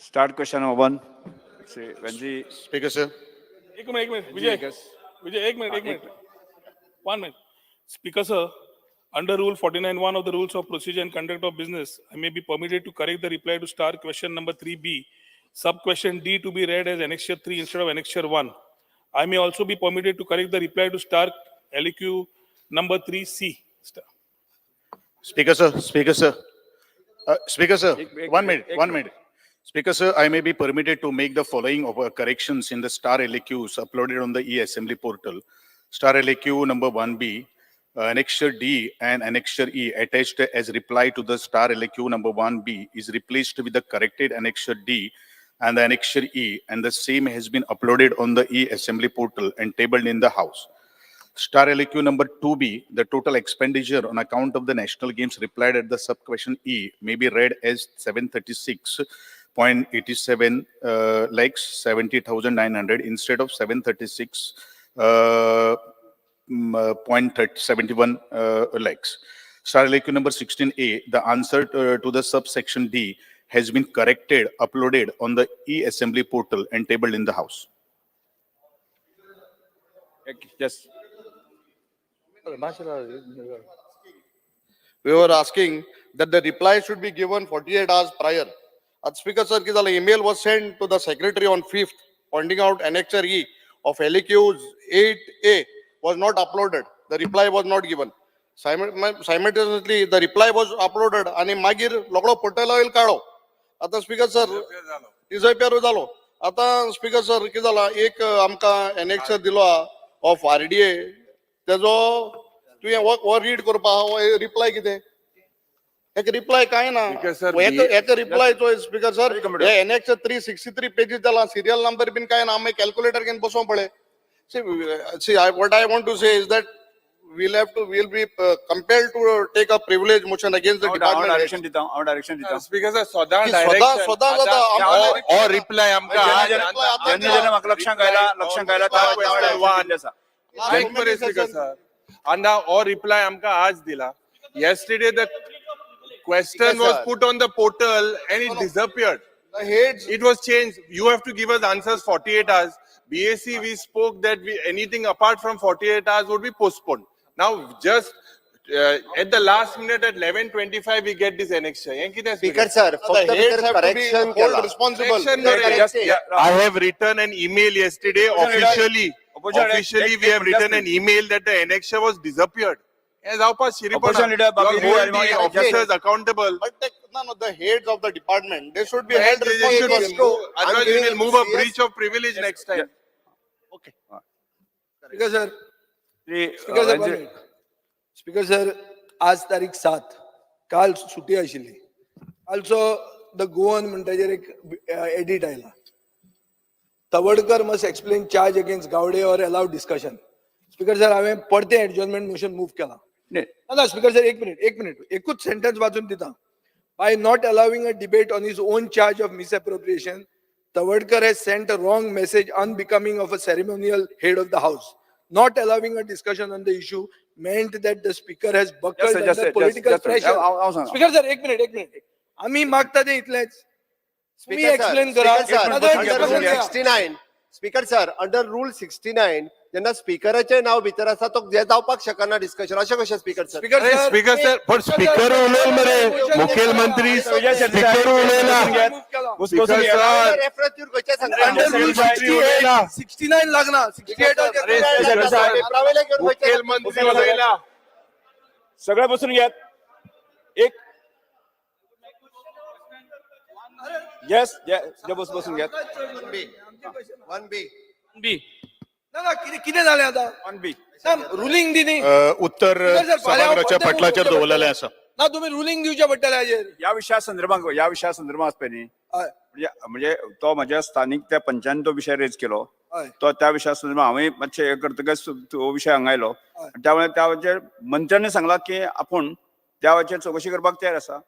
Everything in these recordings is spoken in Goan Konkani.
Starred question one. Venzy. Speaker, sir. एक मिनिट, एक मिनिट, विजय. विजय, एक मिनिट, एक minute. One minute. Speaker, sir, under Rule 49(1) of the Rules of Procedure and Conduct of Business, I may be permitted to correct the reply to star question number 3B, sub question D to be read as Annexure 3 instead of Annexure 1. I may also be permitted to correct the reply to star LQ number 3C. Speaker, sir, Speaker, sir. Speaker, sir, एक one minute, एक one minute. Speaker, sir, I may be permitted to make the following of corrections in the star LAQs uploaded on the e-assembly portal. Star LAQ number 1B, Annexure D and Annexure E attached as reply to the star LAQ number 1B is replaced with the corrected Annexure D and the Annexure E, and the same has been uploaded on the e-assembly portal and tabled in the house. Star LAQ number 2B, the total expenditure on account of the national games replied at the sub-question E may be read as 736.87 lakhs 70,900 instead of 736 .71 lakhs. Star LAQ number 16A, the answer to the subsection D has been corrected, uploaded on the e-assembly portal and tabled in the house. Yes. We were asking that the reply should be given 48 hours prior. At Speaker sir, की झालं, email was sent to the secretary on 5th, pointing out annexure E of LAQs 8A was not uploaded. The reply was not given. Simultaneously, the reply was uploaded आणि मागीर रोकडो पोर्टला काडो. आता स्पीकर सर, डिसअपियर जालो. आता स्पीकर सर, कितें जाला, एक आमकां एनेक्सर दिलो ऑफ आरडीए, तेजो तुवें हो रीड करपा, हो रिप्लाय कितें, एक रिप्लाय कांय ना. Speaker sir, एक रिप्लाय चोय स्पीकर सर. एक minute. हे एनेक्सर 363 पेजीस जाला, सिरियल नंबर बीन कांय ना. आमी कॅल्क्युलेटर घेवन बसोंक पळय. See, see, what I want to say is that we'll be compelled to take a privilege motion against the हांव department. Direction दिता, हांव डायरेक्शन दिता. स्पीकर सर, स्वता की स्वता स्वता जाता. ओ रिप्लाय आमकां जेन्ना आज जेन्ना जेन्ना म्हाका लक्षांक आयला, लक्षांक आयला, त्या Question one. आसा. एक मरे स्पीकर सर, and हो रिप्लाय आमकां आज दिला. Yesterday the question was sir. Put on the portal and it disappeared. The heads. It was changed. You have to give us answers 48 hours. BAC, we spoke that we, anything apart from 48 hours would be postponed. Now, just at the last minute at 11:25, we get this annexure. हें कितें? Speaker sir, The फक्त heads भितर have to be correction hold केला. Responsible. Correction, no, Correct. just, Yeah. I have written an email yesterday Opposition leader- officially. Opposition leader, Officially, we have written an email that the annexure was disappeared. हें जावपा शिरीपणा. Opposition leader, You all Babu, hold Babu, the officers accountable. But the, no, no, the heads of the department, they should be held They should responsible. move- Otherwise, we will move a CS breach of privilege next time. Speaker sir, Shri, speaker sir, Venzy. Speaker sir, आज तारीख 7, काल सुटी आशिल्ली. कालचो the Goan म्हणटाचेर एक एडिट आयला, "Tawadkar must explain charge against Gawde or allow discussion." Speaker sir, हांवें परतें एडजॉर्नमेंट मोशन मूव केला. न्ही. ना ना, स्पीकर सर, एक मिनिट, एक मिनिट, एकूच सेंटन्स वाचून दिता. By not allowing a debate on his own charge of misappropriation, Tawadkar has sent a wrong message unbecoming of a ceremonial head of the house. Not allowing a discussion on the issue meant that the speaker has buckled Just, just, under just, political just, pressure. हांव हांव सांगता. Speaker sir, एक मिनिट, एक मिनिट, आम्ही मागता ते इतलेच, तुम्ही स्पीकर सर, एक्सप्लेन करा. स्पीकर सर, नाजाल्यार अंडर discussion rule करा. 69, स्पीकर सर, अंडर रूल 69 जेन्ना स्पीकराचें नाव भितर आसा, तो हें जावपाक शकना डिस्कशन. अशें कशें स्पीकर सर? स्पीकर अरे सर, स्पीकर सर, पण स्पीकर उलयल मरे, मुखेलमंत्री स्पीकर उलयला. बसून स्पीकर घेत. सर, रेफरन्स दिवन खंयचें सांगता? अंडर रूल 68, 69 लागना, 68. अरे स्पीकर सर, पेपरावयले घेवन खंयचें? मुखेलमंत्री उलयला. सगळे बसून घेत. एक येस, जे बस बसून घेत. बी, 1B. B. ना ना, कितें कितें जालें आतां? 1B. Ruling दी न्ही. उत्तर स्पीकर सर, फाल्यां सभागृहाच्या परतें move पटलाचेर करचें दवरलेलें पडटलें. आसा. ना, तुमी रुलींग दिवचें पडटलें हाजेर. ह्या विशया संदर्भात, ह्या विशया संदर्भात आसपय न्ही, हय. म्हणजे म्हणजे तो म्हज्या स्थानीक त्या पंचान तो विशय रेज केलो. हय. तो त्या विशया संदर्भात हांवें मातशें हें करतकच तो विशय हांगा आयलो. हय. त्यामुळे त्याचेर मंत्र्यांनी सांगला की आपूण त्या वेळाचेर चवकशी करपाक तयार आसा.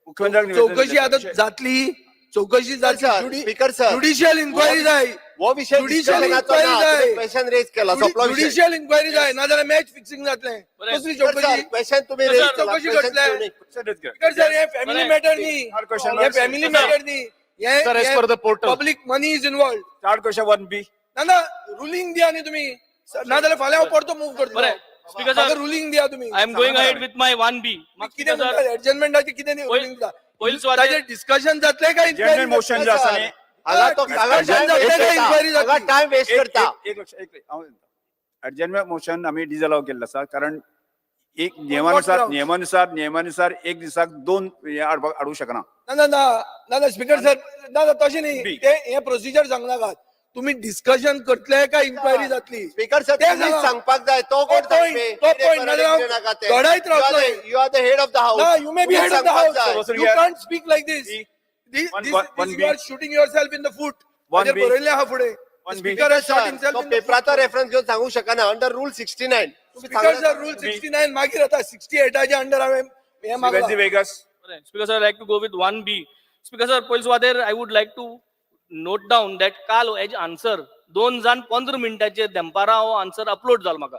मुख्यमंत्र्याक निवेदन चौकशी दिलें. आता जातली, चौकशी जातली. Sir, speaker sir, judicial inquiry जाय. हो विशय ज्युडिशियल डिस्कशनाचो इन्क्वायरी ना, जाय. तुवें क्वेश्चन रेज केला, सोंपलो विशय. ज्युडिशियल इन्क्वायरी जाय, नाजाल्यार मॅच फिक्सिंग जातलें. कसली स्पीकर सर, चौकशी? क्वेश्चन तुम्ही रेज केला. चौकशी क्वेश्चन करतले. तुम्ही- रेज केला. स्पीकर सर, हे फॅमिली मॅटर न्ही. Question. हे फॅमिली मॅटर न्ही. हे Sir, as per the portal. Public money is involved. Star question 1B. ना ना, रुलींग दिया न्ही तुमी, नाजाल्यार फाल्यां हांव परतो मूव करतलो. बरें, Speaker sir. म्हाका रुलींग दिया तुमी. I am going ahead with my 1B. कितें म्हणटा एडजमेंटाचें, कितें रुलींग दिता? पयलीं सुवातेर ताजेर डिस्कशन जातलें काय General motion जे आसा न्ही, हांगा तो Discussion जातलें काय inquiry जातली? टायम वेस्ट करता. एक लक्ष एक एडजमेंट मोशन आमी डिजअलाव केल्लो आसा, कारण एक नियमानुसार grounds? नियमानुसार एक दिसाक दोन हे हाडपाक हाडूंक शकना. ना ना ना ना ना, स्पीकर सर, ना ना, तशें न्ही. बी. ते हें प्रोसिजर सांगनाकात तुमी. डिस्कशन करतले काय इन्क्वायरी जातली? स्पीकर सर, ते तुम्हीच सांगा. सांगपाक जाय, तो कोण तो point, सांगपी? तो point, नाजाल्यार नाका ते. लढायत रावतलो. You are the head of the house. ना, you may be head of the house, you can't speak like this. B. This One- one- one you B. Are shooting yourself in the foot. One ताजेर B. बरयल्लें आहा फुडें. One B. Speaker has shot himself तो in the पेपराचो रेफरन्स घेवन सांगू शकना under rule 69. Speaker sir, rule 69 मागीर आता 68 च्या अंडर हांवें हें मागलां. Vegas. Speaker sir, like to go with 1B. Speaker sir, पयलीं सुवातेर I would like to note down that काल हेजे आन्सर 2 जावन 15 मिनटाचेर दनपारां हो आन्सर अपलोड जालो म्हाका.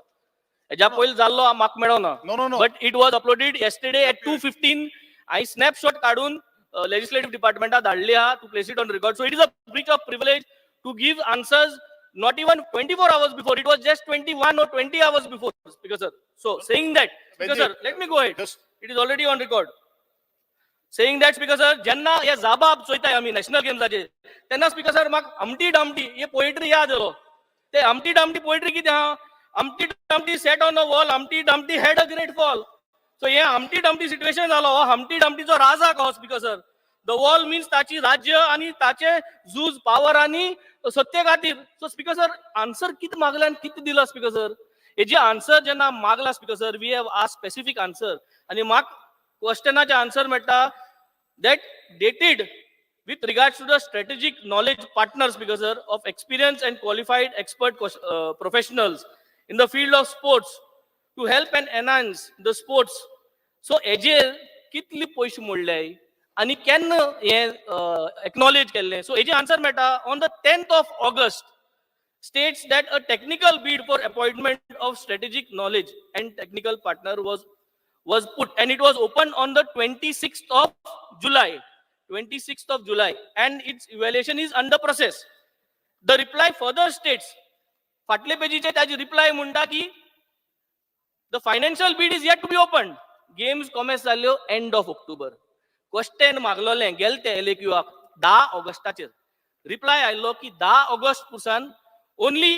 हेज्या पयलीं जाल्लो म्हाका मेळोना. No. But it was uploaded yesterday at 2:15. हांवें स्नॅपशॉट काडून लेजिस्लेटिव्ह डिपार्टमेंटाक धाडली आहा to place it on record. So it is a breach of privilege to give answers not even 24 hours before. It was just 21 or 20 hours before, Speaker sir. So saying that, Speaker sir, let me go ahead. Just It is already on record. Saying that, Speaker sir, जेन्ना हे जाबाब चोयताय आमी नॅशनल गेम्साचे, तेन्ना स्पीकर सर, म्हाका अमटी डमटी हे पोएट्री याद येलो. ते अमटी डमटी पोएट्री कितें आहा? Humpty Dumpty sat on a wall, Humpty Dumpty had a great fall. So हे अमटी डमटी सिट्युएशन जालो. हो हमटी डमटीचो राजा कहो, speaker sir. The wall means ताची राज्य आनी ताचे झूज पावर आनी सत्ते खातीर. सो स्पीकर सर, आन्सर कितें मागले आनी कितें दिला स्पीकर सर? हेजे आन्सर जेन्ना मागला, speaker sir, we have ask specific answer आनी म्हाका क्वेश्चनाचे आन्सर मेळटा that dated with regards to the strategic knowledge partners, because sir, of experience and qualified expert professionals in the field of sports to help and enhance the sports. So हेजेर कितले पयशे मोडले आनी केन्ना हे एक्नॉलेज केल्लें? सो हेजे आन्सर मेळटा on the 10th of August, states that a technical bid for appointment of strategic knowledge and technical partner was put and it was opened on the 26th of July, 26th of July, and its evaluation is under process. The reply further states, फाटले पेजीचे ताजी रिप्लाय म्हणटा की the financial bid is yet to be open. Games commence जाल्ल्यो एंड ऑफ ऑक्टोबर. क्वेश्चन मागलोलें गेल ते एलएक्यूआक 10 ऑगस्टाचेर. रिप्लाय आयलो की 10 August पुरसान only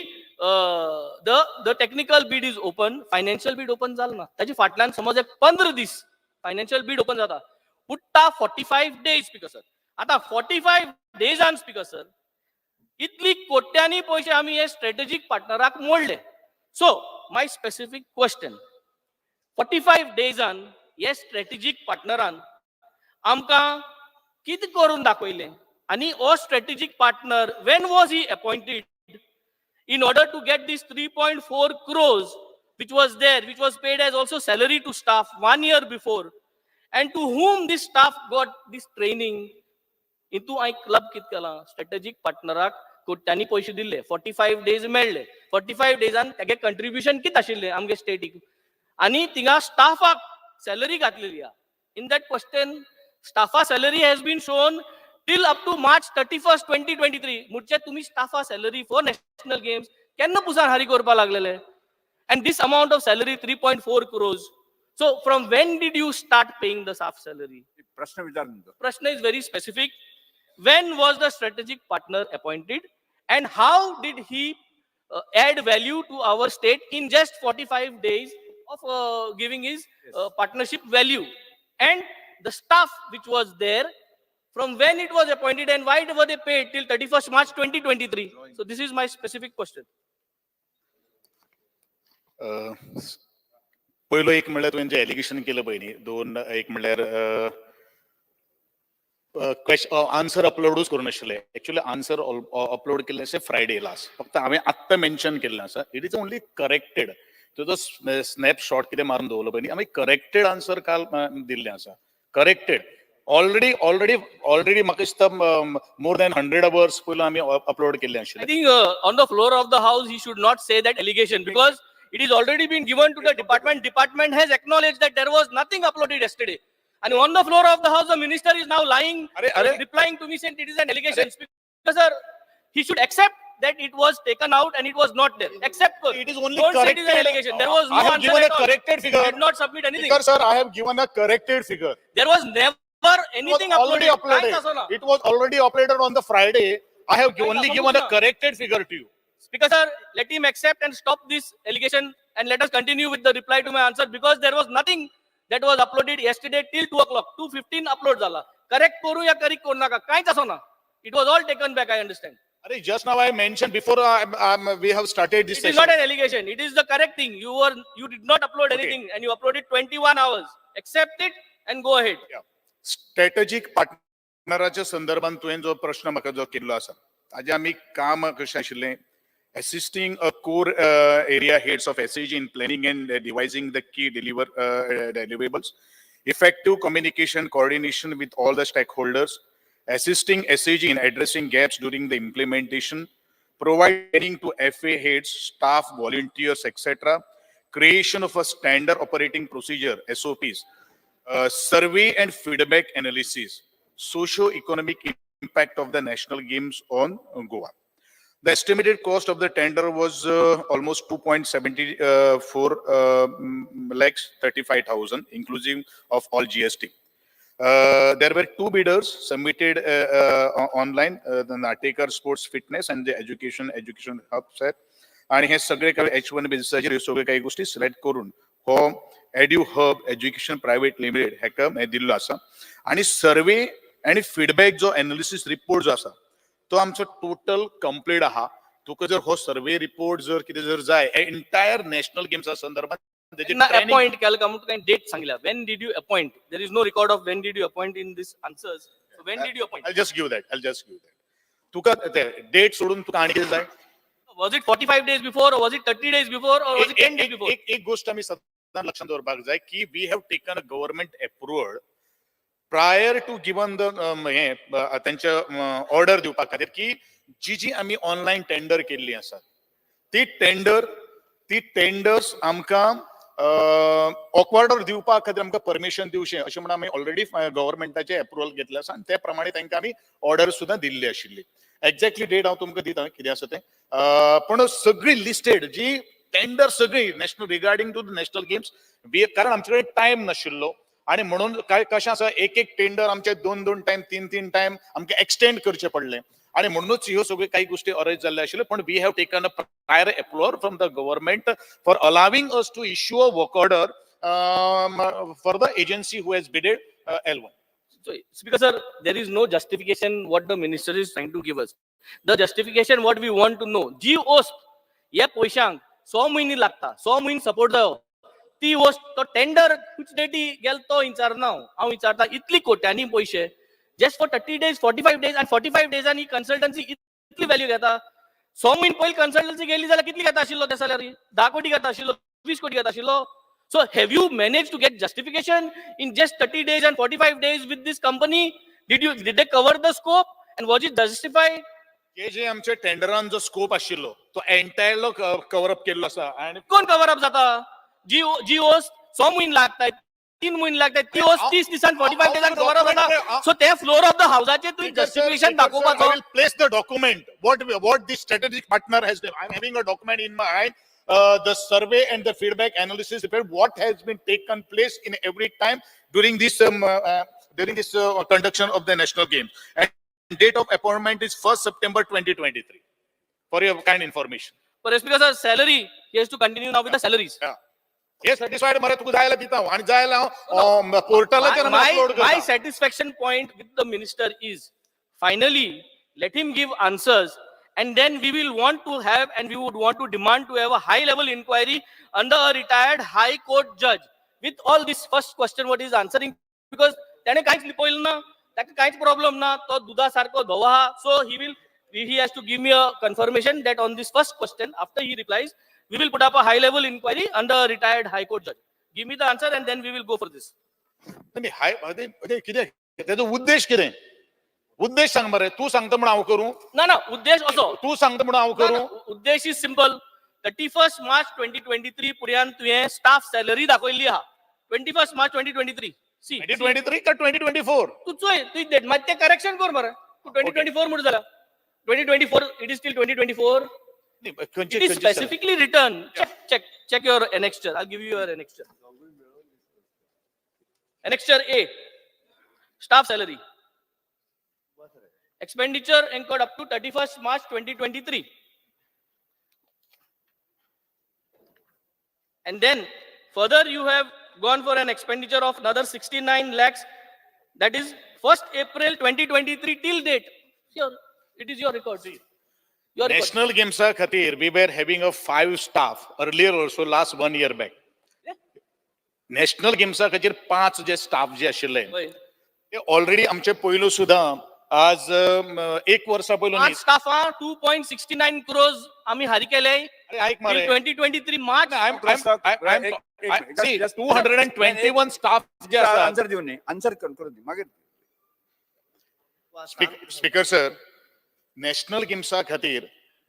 the technical bid is open, financial bid open जाल ना. ताजे फाटल्यान समज एक 15 दीस फायनान्शियल बीड ओपन जाता, उरता 45 days, speaker sir. आतां 45 डेजान, स्पीकर सर, इतली कोट्यांनी पयशे आमी हे स्ट्रेटेजीक पार्टनराक मोडले. So my specific question, 45 डेजान हे स्ट्रेटेजीक पार्टनरान आमकां कितें करून दाखयलें आनी हो strategic partner, when was he appointed in order to get this 3.4 crores which was there, which was paid as also salary to staff one year before, and to whom this staff got this training? हितू हांवें क्लब कितें केलां? स्ट्रेटेजीक पार्टनराक कोट्यांनी पयशे दिल्ले, 45 डेज मेळ्ळे. 45 डेजान तेगे कंट्रिब्युशन कितें आशिल्लें आमगे स्टेटीक आनी थिंगा स्टाफाक सॅलरी घातलेली आहा. In that question स्टाफा salary has been shown till up to March 31, 2023. म्हणजे तुम्ही स्टाफा सॅलरी फॉर नॅशनल गेम्स केन्ना पुसान हारी करपाक लागलेले? And this amount of salary, 3.4 crores, so from when did you start paying the staff salary? प्रश्न विचार तुमचो. प्रश्न is very specific. When was the strategic partner appointed and how did he add value to our state in just 45 days of giving his partnership value? And the staff which was there, from when it was appointed and why were they paid till 31st March 2023? So this is my specific question. पयलो एक म्हणल्यार तुवें जें एलिगेशन केलं पळय न्ही, दोन, एक म्हणल्यार आन्सर अपलोडूच करूं नाशिल्ले. एक्चुअली आन्सर अपलोड केल्ले अशें फ्रायडे लास्ट, फक्त हांवें आत्तां मेन्शन केल्लें आसा. It is only corrected. तुजो स्नॅपशॉट कितें मारून दवरलो पळय न्ही, आमी करेक्टेड आन्सर काल दिल्लें आसा. करेक्टेड ऑलरेडी ऑलरेडी ऑलरेडी म्हाका दिसता मोर दॅन 100 अवर्स पयलो आमी अपलोड केल्ले I आशिल्ले. think on the floor of the house, he should not say that allegation because it is already been given to the department. Department has acknowledged that there was nothing uploaded yesterday. आणि on the floor of the house the minister is now lying, अरे अरे replying to me saying it is an allegation. Speaker sir, he should accept that it was taken out and it was not there. Accept कर. It is only Don't say it is an corrected. allegation. There was no I have answer given a at all. corrected figure. Did not submit anything. Speaker sir, I have given a corrected figure. There was never It was anything already uploaded. कांयच uploaded. आसना. It was already uploaded on the Friday. I have कांयच only आसूंक given a ना. Corrected figure to you. Speaker sir, let him accept and stop this allegation and let us continue with the reply to my answer because there was nothing that was uploaded yesterday till 2 o'clock. 2:15 upload झाला. Correct करू या करेक्ट करू नका, कांयच आसना. It was all taken back, I understand. Arey, just now I mentioned before we have started this It is session. Not an allegation. It is the correct thing. You did not upload Okay. anything and you uploaded 21 hours. Accept it and go ahead. Strategic पार्टनराच्या संदर्भात तुवें जो प्रश्न म्हाका जो केल्लो आसा, ताजें आमी काम कशें आशिल्लें, assisting a core area heads of SAG in planning and devising the key deliverables, effective communication coordination with all the stakeholders, assisting SAG in addressing gaps during the implementation, providing to FA heads, staff, volunteers, etc., creation of a standard operating procedure, SOPs, survey and feedback analysis, socio-economic impact of the national games on Goa. The estimated cost of the tender was almost 2.74 lakhs 35,000, inclusive of all GST. There were two bidders submitted online, the Natekar Sports Fitness and the Education Hub set. आणि हे सगळे काही एच वन बेसिसाचेर ह्यो सगळ्यो काही गोष्टी सिलेक्ट करून हो edu hub education private limited हेका हें दिल्लो आसा. आणि सर्वे आनी फिडबॅक जो एनालिसीस रिपोर्ट जो आसा तो आमचो टोटल कंप्लीट आहा. तुका जर हो सर्वे रिपोर्ट जर कितें जर जाय एंटायर नॅशनल गेम्सा संदर्भात तेजी ना training- appoint केलं का म्हणून काही डेट सांगल्या. When did you appoint? There is no record of when did you appoint in this answers. So when did you appoint? I'll just give that. I'll just give that. तुका ते डेट सोडून तुका आनी कितें जाय? Was it 45 days before or was it 30 days before or was it 10 days before? एक एक गोष्ट आमी सदां लक्षात दवरपाक जाय की we have taken a government approved prior to given the हे तेंचे ऑर्डर दिवपा खातीर की जी जी आमी ऑनलायन टेंडर केल्ली आसा ती टेंडर्स आमकां ऑकवर्डर दिवपा खातीर आमकां परमिशन दिवचें अशें म्हणून आमी ऑलरेडी गव्हर्मेंटाचें एप्रुवल घेतलें आसा आनी ते प्रमाणे तांकां आमी ऑर्डर सुद्दां दिल्ली आशिल्ली. एक्झॅक्टली डेट हांव तुमकां दिता कितें आसा तें, पण सगळी लिस्टेड जी टेंडर सगळी national regarding to the national games, कारण आमचे कडेन टायम नाशिल्लो आणि म्हणून काय कशें आसा, एक एक टेंडर आमचे दोन दोन टायम, तीन तीन टायम आमकां एक्सटेंड करचे पडले आणि म्हणूनच ह्यो सगळ्यो काही गोष्टी अरेंज जाल्ल्यो आशिल्ल्यो. पण we have taken a prior approval from the government for allowing us to issue a work order for the agency who has bidded L1. So, Speaker sir, there is no justification what the minister is trying to give us. The justification what we want to know, जी वस्त ह्या पयशांक स म्हयने लागता, स म्हयने सपोर्ट जायो, ती वस्त तो टेंडर which डेटी गेल तो विचारना हांव. हांव विचारता इतली कोट्यांनी पयशे just for 30 days, 45 days, आनी 45 डेजान ही कन्सल्टन्सी इतली व्हॅल्यू घेता. स म्हयने पयलीं कन्सल्टन्सी गेली जाल्यार कितली घेता आशिल्लो ते सॅलरी? 10 कोटी घेता आशिल्लो, 20 कोटी घेता आशिल्लो. So have you managed to get justification in just 30 days and 45 days with this company? Did they cover the scope and was it justified? हे जे आमच्या टेंडरान जो स्कोप आशिल्लो तो एंटायरलो कवर अप केल्लो आसा आणि कोण कव्हर अप जाता? जी जी वस्त स म्हयने लागताय, 3 म्हयने लागताय, ती वस्त 30 दिसान, 45 डेजान कव्हर अप जाता. सो ते फ्लोर ऑफ the हाऊसाचे तुवें जस्टिफिकेशन I दाखोवपाचो. Will place the document. What this strategic partner has done. I'm having a document in my hand. The survey and the feedback analysis report, what has been taken place in every time during this conduction of the national games. And date of appointment is 1st September 2023. For your kind information. But Speaker sir, salary, he has to continue now with the salaries. Yeah. हे सॅटिस्फाईड मरे तुका जायला दिता हांव आणि जायला हांव पोर्टलाचेर My, upload my करता. Satisfaction point with the minister is finally let him give answers and then we will want to have and we would want to demand to have a high level inquiry under a retired high court judge with all this first question what is answering, because त्याने काहीच लिपयलं ना, ताका काहीच प्रॉब्लेम ना, तो दुधा सारखो धवो आहा. So he has to give me a confirmation that on this first question, after he replies, we will put up a high level inquiry under a retired high court judge. Give me the answer and then we will go for this. नाही, हाय ते कितें, तेजो उद्देश कितें, उद्देश सांग मरे. तूं सांगता म्हणून हांव करूं? ना ना, उद्देश असो तूं सांगता म्हणून हांव ना, करूं? ना, उद्देश is simple. 31 March 2023 पर्यंत तुवें स्टाफ सॅलरी दाखयल्ली आहा. 21 March 2023. सी 2023 का 2024? तू चोय तू डेट मात ते करेक्शन कर मरे. तू 2024 म्हणून जाला. 2024, it is till 2024. नाही, खंयचे It is खंयचे salary? Specifically written. Check, check, check your annexure. I'll give you your annexure. Annexure A, staff salary. Expenditure incurred up to 31st March 2023. And then further you have gone for an expenditure of another 69 lakhs. That is 1st April 2023 till date. Here, it is your record. Your record. National गेम्सा खातीर we were having a five staff earlier also, last one year back. Yeah. National गेम्सा खातीर पांच जे स्टाफ जे आशिल्ले वय. ते ऑलरेडी आमचे पयलू सुद्धा आज एक वर्सा पयलू न्ही. पाच स्टाफा 2.69 क्रोज आम्ही हारी केले. अरे ऐक मारे. 2023 March. See, 221 staff जे आसा. आन्सर दिवन न्ही, आन्सर करून दी मागीर. स्पीकर सर, नॅशनल गेम्सा खातीर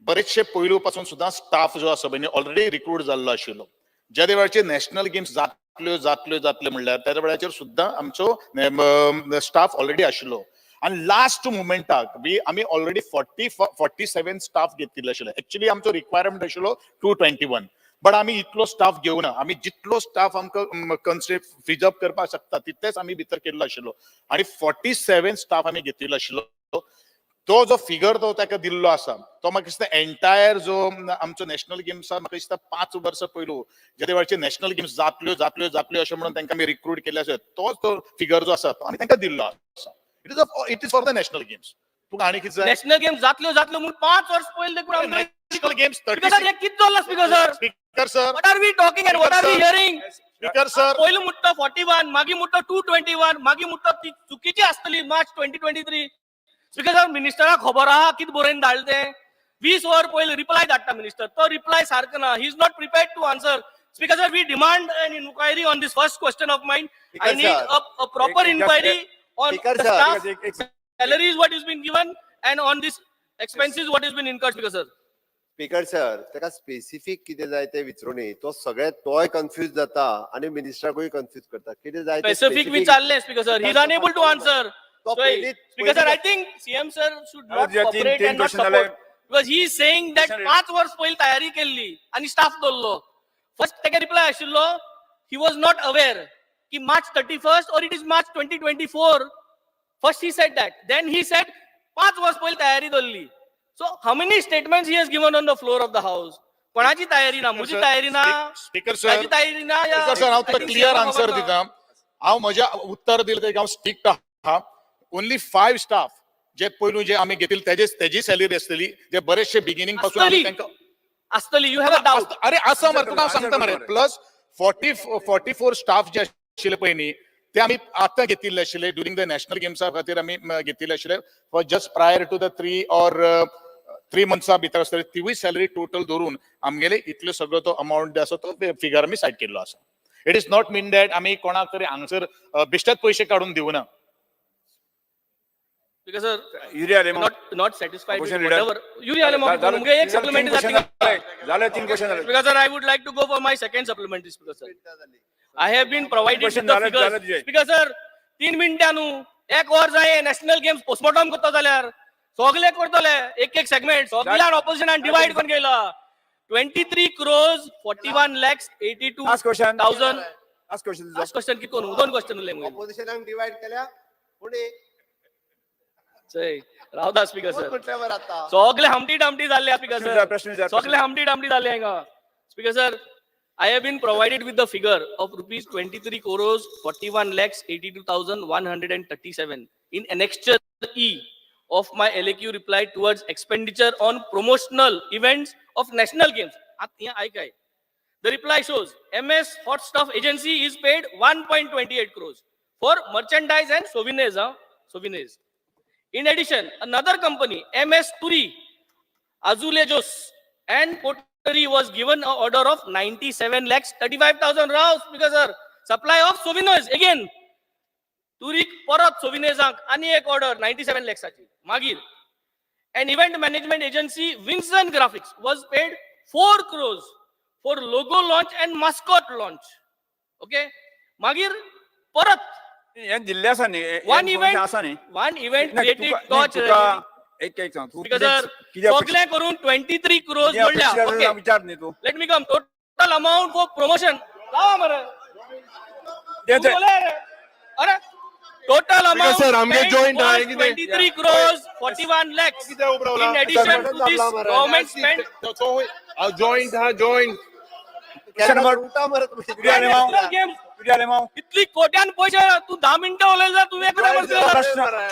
बरेचशे पयलू पासून सुद्धा स्टाफ जो आसा पळय ऑलरेडी रिक्रूट जाल्लो आशिल्लो. ज्या वेळाचेर नॅशनल गेम्स जातल्यो जातल्यो जातल्यो म्हणल्यार त्या वेळाचेर सुद्धा आमचो स्टाफ ऑलरेडी आशिल्लो. आनी लास्ट मुमेंटाक बी आमी ऑलरेडी 47 स्टाफ घेतिल्ले आशिल्ले. एक्चुअली आमचो रिक्वायरमेंट आशिल्लो 221, बट आमी इतलो स्टाफ घेवना. आमी जितलो स्टाफ आमकां कन्सिड फिजअप करपाक शकता तितलेच आमी भितर केल्लो आशिल्लो आनी 47 स्टाफ आमी घेतिल्लो आशिल्लो. तो जो फिगर तो ताका दिल्लो आसा तो म्हाका दिसता एंटायर जो आमचो नॅशनल गेम्सा म्हाका दिसता 5 वर्सां पयलू ज्या वेळाचेर नॅशनल गेम्स जातल्यो जातल्यो जातल्यो अशें म्हणून तांकां आमी रिक्रूट केल्ले आसा, तोच तो फिगर जो आसा तो आमी तांकां दिल्लो आसा. It is for the national games. तुका आनी कितें जाय? नॅशनल गेम जातल्यो जातल्यो म्हणून 5 वर्स पयलीं देखून आमकां. नॅशनल गेम्स स्पीकर सर, हे कितें चल्लां speaker sir? Speaker sir. What are we talking and what are we hearing? Speaker sir. पयलू मुट्टो 41, मागीर मुट्टो 221, मागीर मुट्टो ती चुकीची आसतली मार्च 2023. स्पीकर सर, मिनिस्टराक खबर आहा कितें बरोवन धाडलें तें? 20 वर पयलीं रिप्लाय धाडटा मिनिस्टर, तो रिप्लाय सारको ना. He is not prepared to answer. Speaker sir, we demand an inquiry on this first question of mine. I Speaker need sir. A proper inquiry on Speaker the sir. Staff एक एक salaries what is been given and on this expenses what is been incurred, Speaker sir. Speaker sir, ताका स्पेसिफीक कितें जाय तें विचारूं न्ही. तो सगळे तोय कन्फ्यूज जाता आनी मिनिस्टराकूय कन्फ्यूज करता. कितें जाय तें Specific विचारले speaker sir, he is unable to answer. तो So, पयलीं Speaker sir, I think CM sir should not तीन cooperate तीन and not question जाले. support, because he is saying that Question- 5 वर्स पयलीं तयारी केल्ली आनी स्टाफ दवरलो. फर्स्ट तेका रिप्लाय आशिल्लो, he was not aware की March 31st or it is March 2024. First he said that, then he said 5 वर्स पयलीं तयारी दवरली. So how many statements he has given on the floor of the house? कोणाची तयारी ना, म्हजी तयारी ना, स्पीकर सर, ताजी तयारी ना. स्पीकर सर, हांव तुका क्लियर आन्सर दिता. हांव म्हज्या उत्तर दिलें तेका हांव स्ट्रिक्ट आहा. ओनली 5 स्टाफ जे पयलू जे आमी घेतिल्ले तेजे तेजी सॅलरी आसतली जे बरेचशे बिगिनींग पासून आमी आसतली. तांकां आसतली, you have a doubt? अरे आसा मरे, तुका हांव सांगता मरे. प्लस 44 स्टाफ जे आशिल्ले पळय न्ही ते आमी आतां घेतिल्ले आशिल्ले ड्युरींग the national गेम्सा खातीर आमी घेतिल्ले आशिल्ले for just prior to the 3 or 3 मंथ्सा भितर आसतली. तिवूय सॅलरी टोटल धरून आमगेले इतलो सगळो तो अमावंट आसा तो फिगर आमी सायड केल्लो आसा. It is not mean that आमी कोणाक तरी हांगसर बेश्टेच पयशे काडून दिवना. Because sir, Yuri Alemao. Not satisfied with Opposition leader. Whatever. Yuri Alemao, मुगे एक सप्लिमेंटरी जाता. जाले तीन क्वेश्चन जाले. Because sir, I would like to go for my second supplementary, Speaker sir. I have been provided with Question the जालें- जालें figures. तुजें. Speaker sir, 3 मिनटां न्हू, एक वर जाय नॅशनल गेम्स पोस्टमॉर्टम करता जाल्यार सगळे करतले एक एक सेगमेंट, सगळ्यान ऑपोजिशनान डिवायड करून गेला. 23 crores 41 lakhs 82 Last question. Thousand. Last question. Last question कित करू? दोन क्वेश्चन उरले मुगे. ऑपोजिशनाक डिवायड केल्या कोणी? चय रावता स्पीकर सर. म्हटल्यावर आता सगळे हमटी डमटी जाल्ले स्पीकर प्रश्न विचार, सर. प्रश्न विचार. सगळे हमटी डमटी जाल्ले हांगा. Speaker sir, I have been provided with the figure of rupees 23 crores 41 lakhs 82,137 in annexure E of my LAQ reply towards expenditure on promotional events of national games. आत हें आयकाय. The reply shows MS Hot Stuff Agency is paid 1.28 crores for merchandise and souvenirs. Huh? Souvenirs. In addition, another company, MS Turi Azulejos and Pottery, was given an order of 97 lakhs 35,000 rounds because sir, supply of souvenirs again. तुरीक परत सोविनेजांक आनी एक ऑर्डर 97 लॅक्साची. मागीर an event management agency Winson Graphics was paid 4 crores for logo launch and mascot launch. Okay, मागीर परत हें दिल्लें आसा न्ही हें वन information event आसा न्ही वन इव्हेंट ना, क्रिएटेड तुका- टॉर्च नाही, तुका एक एक सांग तूं स्पीकर कितें सर कितें सगळें करून 23 क्रोर्स कितें म्हणल्या अपेक्षा ओके आसा विचार न्ही तूं let me come total amount for promotion लावा मरे ते- तू बोले रे. अरे total amount sir, आमगे joint आहे कितें? 23 crores 41 lakhs कित्याक उबो रावला? In addition to this government spend joint हा जॉईंट Question number- उठा मरे विजय आलेमाव नॅशनल गेम्स विजय आलेमाव इतली कोट्यान पैसे तू 10 मिनिटं उलयला तू एक प्रश्न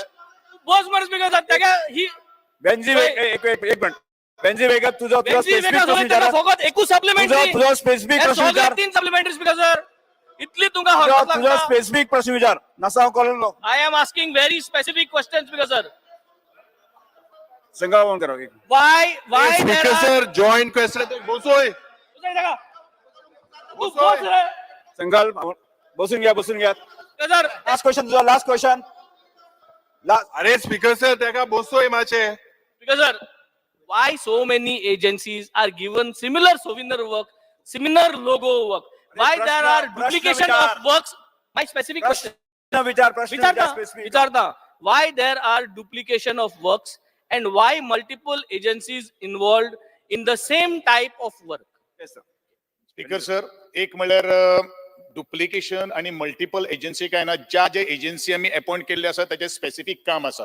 बस मरे स्पीकर सर तेका ही बेंजी एक एक एक एक मिनिट बेंजी वेगत तुझो तुझो बेंजी स्पेसिफिक वेगळा प्रश्न उलयता विचार फकत एकूच तुझो सप्लिमेंटरी तुझो स्पेसिफिक प्रश्न विचार तीन सप्लिमेंटरी स्पीकर सर इतली तुमकां तुझो हरकत तुझो लागता स्पेसिफिक प्रश्न विचार नासा हांव कळलो I am asking very specific question speaker sir संगा फोन करो एक why why speaker sir joint question बसोय तू बस रे संगाल बसून घ्या बसून घ्या सर लास्ट क्वेश्चन तुझा लास्ट क्वेश्चन लास्ट अरे स्पीकर सर तेका बसोय मातशें Because sir, why so many agencies are given similar souvenir work, similar logo work? Why प्रश्न- there are प्रश्न duplication विचार. of works? My specific question. प्रश्न विचार प्रश्न विचार विचारता स्पेसिफिक विचारता. Why there are duplication of works and why multiple agencies involved in the same type of work? Speaker sir एक म्हणल्यार डुप्लिकेशन आणि मल्टिपल एजन्सी काय ना ज्या ज्या एजन्सी आमी अपॉइंट केल्ले आसा ताचे स्पेसिफीक काम आसा.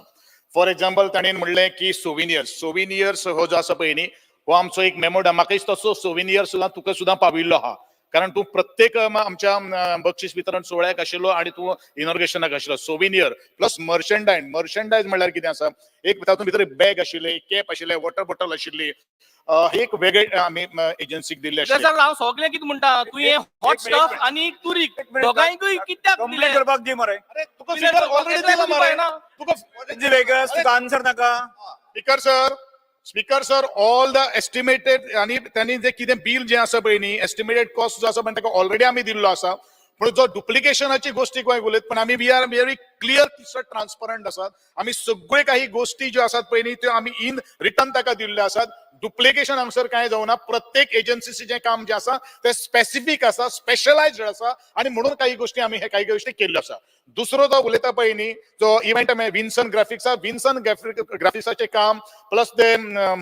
फॉर एक्झाम्पल ताणें म्हणलें की सोविनियर्स सोविनियर्स हो जो आसा पळय न्ही हो आमचो एक मेमोडा म्हाका दिसता तसो सोविनियर सुद्दां तुका सुद्दां पाविल्लो आहा कारण तूं प्रत्येक आमच्या बक्षीस वितरण सुवाळ्याक आशिल्लो आणि तूं इनॉग्रेशनाक आशिल्लो. सोविनियर प्लस मर्चंडायज मर्चंडायज म्हणल्यार कितें आसा एक तातूंत भितर बॅग आशिल्लें कॅप आशिल्लें वॉटर बॉटल आशिल्ली एक वेगळे आमी एजन्सीक दिल्ले Because आशिल्ले. सर हांव सगळें कितें म्हणटा तुवें हॉट स्टफ आणि तुरीक दोगांयकूय कित्याक कंप्लेन दिलें? करपाक दी मरे अरे तुका दिलें फिगर ऑलरेडी दिला मरे ना. तुका बेंजी वेगस तुका आन्सर नाका Speaker sir speaker sir all the estimated आणि त्यांनी जे कितें बील जें आसा पळय न्ही एस्टिमेटेड कॉस्ट जो आसा पळय ताका ऑलरेडी आमी दिल्लो आसा पूण जो डुप्लिकेशनाची गोश्टी गोंय उलयत पण आमी we are very clear transparent आसात. आमी सगळे काही गोश्टी ज्यो आसात पळय न्ही त्यो आमी इन रिटर्न ताका दिल्ल्यो आसात. डुप्लिकेशन हांगसर कांय जावना प्रत्येक एजन्सीचें काम जें आसा तें स्पेसिफीक आसा स्पेशलायज्ड आसा आणि म्हणून काही गोश्टी आमी हे काही गोश्टी केल्ल्यो आसा. दुसरो जो उलयता पळय न्ही जो इव्हेंट आमी विन्सन ग्राफिक्स आसा विन्सन ग्राफिक्साचें काम प्लस ते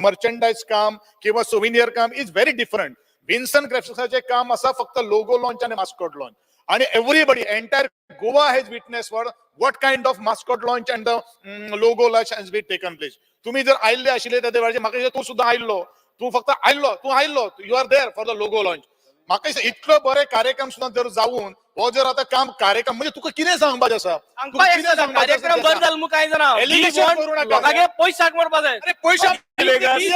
मर्चंडायज काम किंवा सोविनियर काम is very different. Vinson ग्राफिक्साचें काम आसा फक्त लोगो लॉन्च आनी मास्कॉट लॉन्च आणि everybody entire Goa has witness for what kind of mascot launch and the logo launch has be taken place. तुम्ही जर आयिल्ले आशिल्ले त्या वेळाचेर म्हाका दिसता तूं सुद्दां आयिल्लो तूं फक्त आयिल्लो तूं आयिल्लो you are there for the logo launch. म्हाका दिसता इतलो बरे कार्यक्रम सुद्दां जर जावन हो जर आतां काम कार्यक्रम म्हणजे तुका कितें सांगपाचें आसा सांगपा तुका कितें सांगपाचें कार्यक्रम बरं जालो म्हूण काय जाणा. We Allegation want करू नाका. लोकांगे पयशे साठ मोडपा जाय. अरे पयशे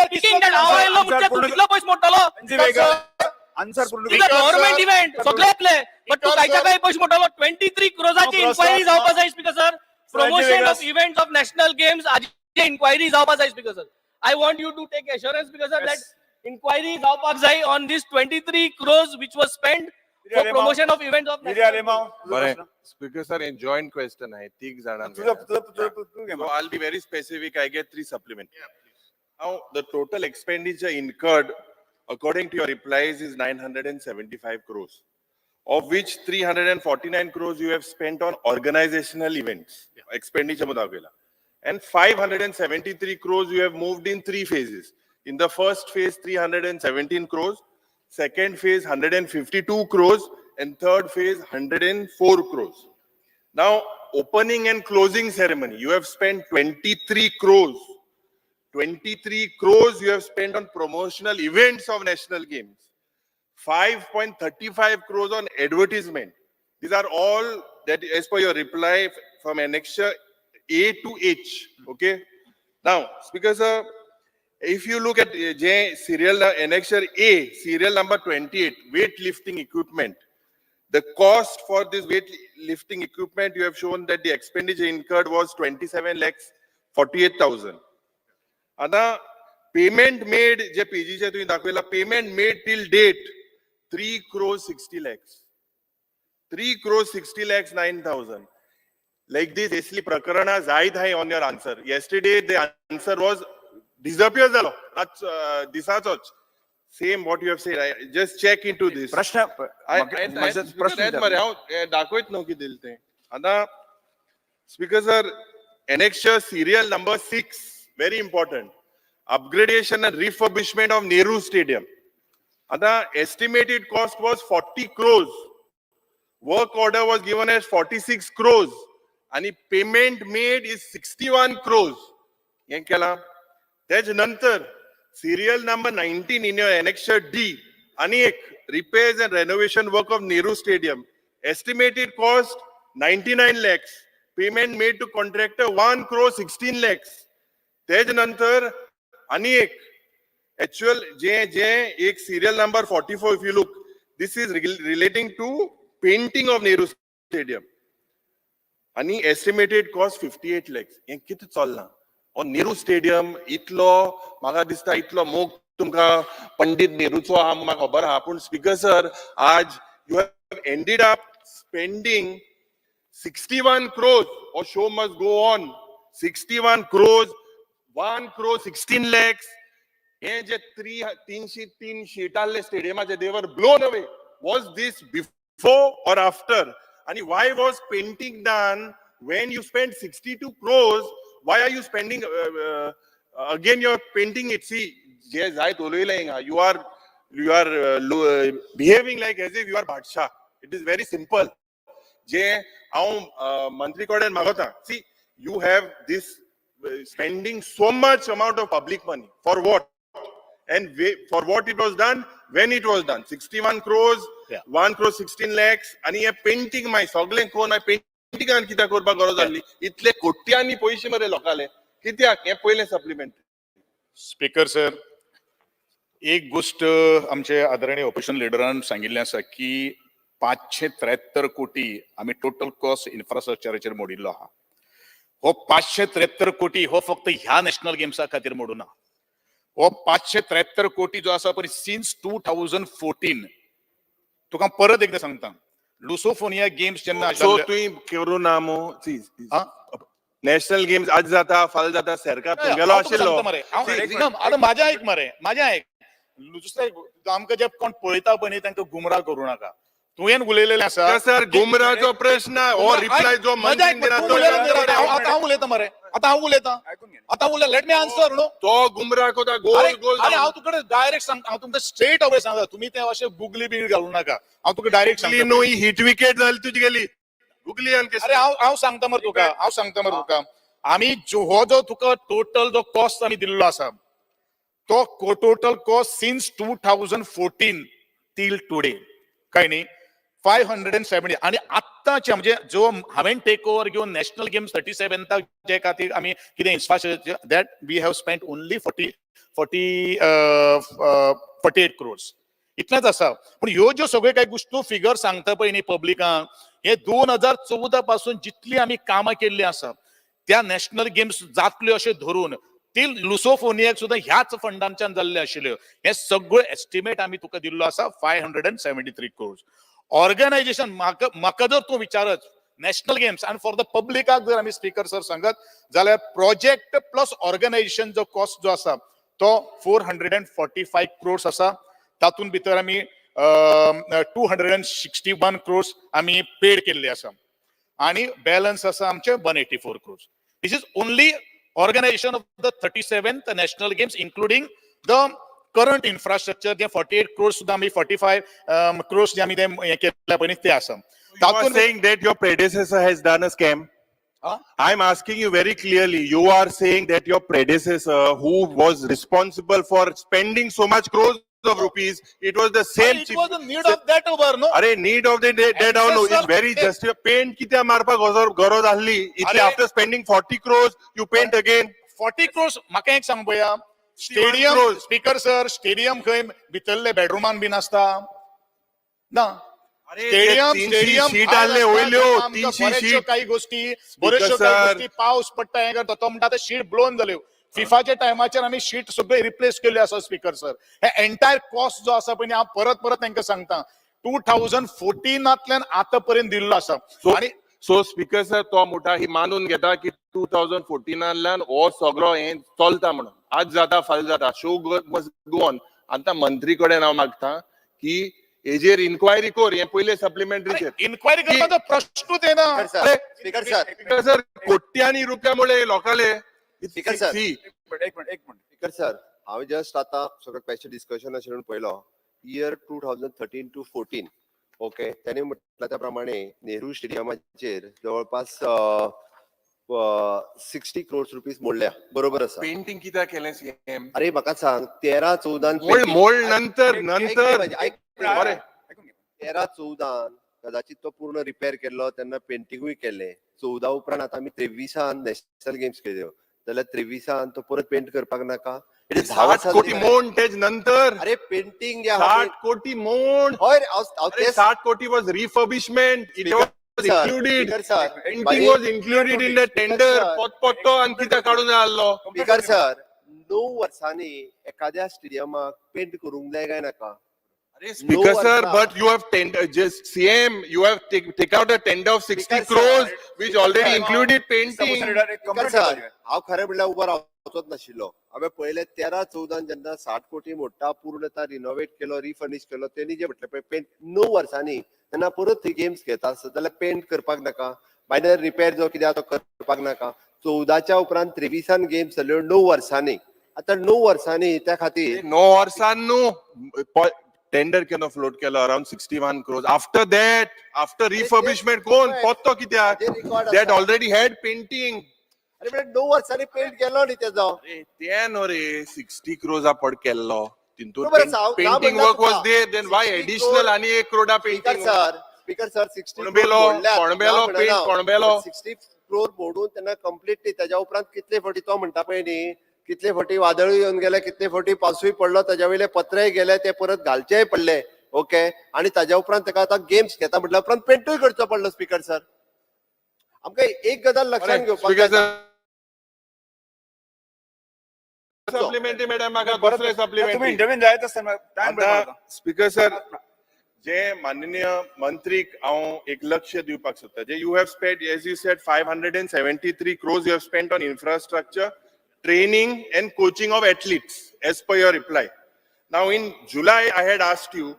Speaking that हांव आयलो म्हणजे तूं कितलो पयशे मोडटलो? बेंजी वेगस आन्सर पूर्ण तुझं गव्हर्नमेंट इव्हेंट सगळे येतले बट तू Speaker, कायच्या sir. काय पैसे मोडटलो? 23 क्रोजाची No, inquiry sir. जावपा जाय speaker sir. Promotion of Vegas. Event of national games हाजी इन्क्वायरी जावपा जाय speaker sir. I want you to take assurance speaker sir Yes. That inquiry जावपाक जाय on this 23 crores which was spend for Alemao. Promotion of event of Vijay Alemao बरें स्पीकर सर हे जॉईंट क्वेश्चन आहे तीग जाणांक तुझो तुझो तुझो तूं घे So I'll be very specific. I get three supplement. Now, the total expenditure incurred, according to your replies, is 975 crores, of which 349 crores you have spent on organizational events, expenditure दाखवला. And 573 crores you have moved in three phases. In the first phase, 317 crores, second phase, 152 crores, and third phase, 104 crores. Now, opening and closing ceremony, you have spent 23 crores. 23 crores you have spent on promotional events of national games. 5.35 crores on advertisement. These are all that as per your reply from annexure A to H. Okay. Now, Speaker sir, if you look at J serial annexure A, serial number 28, weightlifting equipment. The cost for this weight lifting equipment, you have shown that the expenditure incurred was 27 lakhs 48,000. आता पेमेंट मेड जे पेजीचे तुम्ही दाखवला payment made till date 3 crore 60 lakhs, 3 crore 60 lakhs 9,000. Like this असली प्रकरणां जायत आहे on your answer. Yesterday the answer was disappear जालो दिसाचोच. Same what you have said, I just check into this. प्रश्न I- म्हाका- I- म्हाका I- प्रश्न येत विचार. मरे हांव हें दाखयत न्हू कितें दिलें तें. आतां Speaker sir, annexure serial number 6, very important. Upgradation and refurbishment of Nehru Stadium. आता estimated cost was 40 crores. Work order was given as 46 crores. आणि payment made is 61 crores. हे केला. तेज नंतर serial number 19 in your annexure D आणि एक repairs and renovation work of Nehru Stadium. Estimated cost 99 lakhs. Payment made to contractor 1 crore 16 lakhs. तेज नंतर आणि एक actual जे जे एक serial number 44, if you look, this is relating to painting of Nehru Stadium. आणि एस्टिमेटेड कॉस्ट 58 लॅक्स. हें कितें चल्लां? हो नेहरू स्टेडियम इतलो म्हाका दिसता इतलो मोग तुमकां पंडित नेहरूचो आहा म्हूण म्हाका खबर आहा, पूण स्पीकर सर, आज you have ended up spending 61 crores. हो show must go on. 61 crores, 1 crore 16 lakhs. हे जे थ्री 303 शीट आहले स्टेडियमाचे, they were blown away. Was this before or after? आणि why was painting done when you spend 62 crores? Why are you spending again? You are painting it. See, जे जायत उलयलें हिंगा, you are behaving like as if you are बादशाह. It is very simple. जे हांव मंत्री कडेन मागता, see, you have this spending so much amount of public money for what and for what it was done, when it was done? 61 crores, 1 crore 16 lakhs. आणि हे पेंटिंग मागीर सगळें करून मागीर पेंटिंगान कित्याक करपाक गरज आहली? इतले कोट्यांनी पयशे मरे लोकांले, कित्याक? हें पयलें सप्लिमेंट. स्पीकर सर, एक गोष्ट आमचे आदरणीय ऑपोजिशन लिडरान सांगिल्लें आसा की 573 कोटी आमी टोटल कॉस्ट इन्फ्रास्ट्रक्चराचेर मोडिल्लो आहा. हो 573 कोटी हो फक्त ह्या नॅशनल गेम्सा खातीर मोडूना. हो 573 कोटी जो आसा पळय, सिन्स 2014. तुका परत एकदां सांगता, लुसोफोनिया गेम्स जेन्ना सो आशिल्ले- तुवें करूं ना मू. हा? नॅशनल गेम्स आज जाता, फाल्यां जाता, सरकार तुमगेलो हांव तुका आशिल्लो. सांगता मरे, ना, आतां म्हाजें आयक मरे, म्हाजें आयक. दुसरें, आमकां जे कोण पळयता पळय न्ही, तांकां गुमराह करूं नाका. तुवें उलयलेलें आसा. सर, गुमराचो प्रश्न हो रिप्लाय जो म्हजें आयक मंत्रीन मरे, दिला तूं तो उलयलो न्ही रे, आतां हांव उलयतां मरे, आतां हांव उलयतां. आयकून घे. आतां उलय, let me answer न्हू. तो गुमराह कोता गोल अरे गोल. अरे, हांव तुका डायरेक्ट सांग, हांव तुमकां स्ट्रेट अवे सांगता. तुमी ते अशे गुगली बी घालूं नाका. हांव तुका डायरेक्ट सांगता. न्हू, हिट विकेट जाली तुजी गेली गुगली. अरे, हांव हांव सांगता मरे तुका, हांव सांगता मरे तुका. आमी हो जो तुका टोटल जो कॉस्ट आमी दिल्लो आसा, तो total cost since 2014 till today काय न्ही, 570. आणि आत्ताचे म्हणजे जो हांवें टेक ओवर घेवन नॅशनल गेम्स 37थाक जे खातीर आमी कितें infrastructure, that we have spend only 48 crores. इतलेंच आसा. पूण ह्यो ज्यो सगळ्यो काही गोश्टी फिगर सांगता पळय न्ही पब्लिकांक, हे 2014 पासून जितली आमी कामां केल्ली आसा, त्या नॅशनल गेम्स जातल्यो अशें धरून ती लुसोफोनियाक सुद्दां ह्याच फंडांच्यान जाल्ले आशिल्ल्यो. हे सगळ्यो एस्टिमेट आमी तुका दिल्लो आसा, 573 crores organisation. म्हाका जर तूं विचारत नॅशनल गेम्स आनी फॉर the पब्लिकाक जर आमी स्पीकर सर सांगत जाल्यार, प्रोजेक्ट प्लस ऑर्गनायझेशन जो कॉस्ट जो आसा तो 445 crores आसा. तातूंत भितर आमी 261 crores आमी पेड केल्ले आसा आणि बॅलन्स आसा आमचे 184 crores. This is only organization of the 37th National Games, including the current infrastructure J 48 crores सुद्दां आमी, 45 crores जे आमी ते हें केल्या पळय न्ही, ते आसा. You are तातूंत saying that your predecessor has done a scam? Huh? I'm asking you very clearly. You are saying that your predecessor, who was responsible for spending so much crores of rupees, it was the same. It was the need of that over, no? अरे, need of the day down is very just. Paint कित्याक मारपाक गरज आहली इतले? अरे- After spending 40 crores, you paint again. 40 crores. म्हाका एक सांग पळया, stadium crores. Speaker sir, stadium खंय भितरले बेडरुमान बीन आसता ना. अरे, स्टेडियम 300 स्टेडियम शीट आहले वयल्यो 300 बऱ्याचश्यो शीट. काही गोष्टी, बऱ्याचश्यो काही sir. गोष्टी, पावस पडटा, हें करता, तो म्हणटा आतां शीट ब्लोवन जाल्यो. फिफाच्या टायमाचेर आमी शीट सगळे रिप्लेस केल्यो आसा. स्पीकर सर, हे एंटायर कॉस्ट जो आसा पळय न्ही, हांव परत परत तांकां सांगता, 2014नांतल्यान आतां पर्यंत दिल्लो आसा. सो आणि सो स्पीकर सर, तो म्हणटा ही मानून घेता की 2014नांतल्यान हो सगळो हें चलता म्हणून. आज जाता, फाल्यां जाता, show must go on. आतां मंत्री कडेन हांव मागता की हेजेर इन्क्वायरी कोर हे पयले सप्लिमेंटरीचेर. इन्क्वायरी करपाचो प्रश्नूच येना. Sir, speaker sir, speaker sir, कोट्यांनी रुपया मुळे लोकांले. Speaker sir. See, एक मिनिट, एक मिनिट. स्पीकर सर, हांव जस्ट आतां सगळें क्वेश्चन डिस्कशन अशें म्हणून पळयलो, year 2013 to 14, okay, त्याने म्हटलं त्या प्रमाणे नेहरू स्टेडियमाचेर जवळपास 60 क्रोर्स रुपीज मोडल्या, बरोबर आसा. पेंटिंग कित्याक केलें सीएम? अरे म्हाका सांग, 13-14 मोड मोड नंतर नंतर. बरें. 13-14 कदाचित तो पूर्ण रिपेर केल्लो तेन्ना पेंटिंगूय केल्लें. 14 उपरांत आतां आमी 23 नॅशनल गेम्स खेळ्यो जाल्यार 23 तो परत पेंट करपाक नाका? It is 10 60 वर्सां कोटी जालीं. मोड तेज नंतर. अरे पेंटिंग जे आहा 60 कोटी मोड. हय रे, हांव अरे तेच 60 कोटी was refurbishment, it was included. Speaker sir, painting was included in the tender. पोत पोतो आनी कित्याक काडून जाय आसलो? स्पीकर सर, 9 वर्सांनी एखाद्या स्टेडियमाक पेंट करूंक जाय काय नाका? अरे speaker No sir, वर्सां. But you have tender, just CM, you have take out a tender of 60 Speaker sir, crores which already sir. Included painting. Speaker sir, हांव खरें म्हणल्यार उबो रावचोच नाशिल्लो. हांवें पळयलें, 13-14 जेन्ना 60 कोटी मोडटा, पूर्णता रिनोवेट केलो, रिफर्निश केलो, तेणी जे म्हटलें पळय पेंट, 9 वर्सांनी तेन्ना परत थंय गेम्स घेता आसत जाल्यार पेंट करपाक नाका? मायनर रिपेर जो कितें आहा तो करपाक नाका? 14च्या उपरांत 23 गेम्स जाल्यो 9 वर्सांनी. आतां 9 वर्सांनी त्या खातीर 9 वर्सां न्हू, टेंडर केलो, फ्लोट केलो around 61 crores. After that, after refurbishment कोण पोत्तो कित्याक? Record that already had painting. अरे म्हळ्यार 9 वर्सांनी पेंट केलो न्ही तेजो. अरे ते न्हू रे, 60 क्रोर्स पड केल्लो तितून बरोबर आसा, हांव ना पेंटिंग म्हणना वर्क वॉज तुका. There, then why 60 additional crore- आनी 1 करोडा speaker painting? Sir, speaker sir, 60 कोणबेलो, कोणबेलो paint, कोणबेलो. 60 crore मोडून त्यांना कम्प्लिटली त्याच्या उपरांत कितले फावटी, तो म्हणटा पळय न्ही, कितले फावटी वादळूय येवन गेले, कितले फावटी पावसूय पडलो, ताज्या वयले पत्रेय गेले, ते परत घालचेय पडले, ओके. आणि ताज्या उपरांत ताका आतां गेम्स घेता म्हटल्या उपरांत पेंटूय करचो पडलो. स्पीकर सर, आमकां एक गजाल लक्षात घेवपाक स्पीकर जाय. सर, सप्लिमेंटरी मॅडम म्हाका परत दुसरे तुम्ही सप्लिमेंटरी. इंटरव्ह्यू जायत आसतना टायम आता स्पीकर सर, जे माननीय मंत्रीक हांव एक लक्ष दिवपाक सोदता, जे you have spend, as you said, 573 crores you have spend on infrastructure, training and coaching of athletes as per your reply. Now in July I had asked you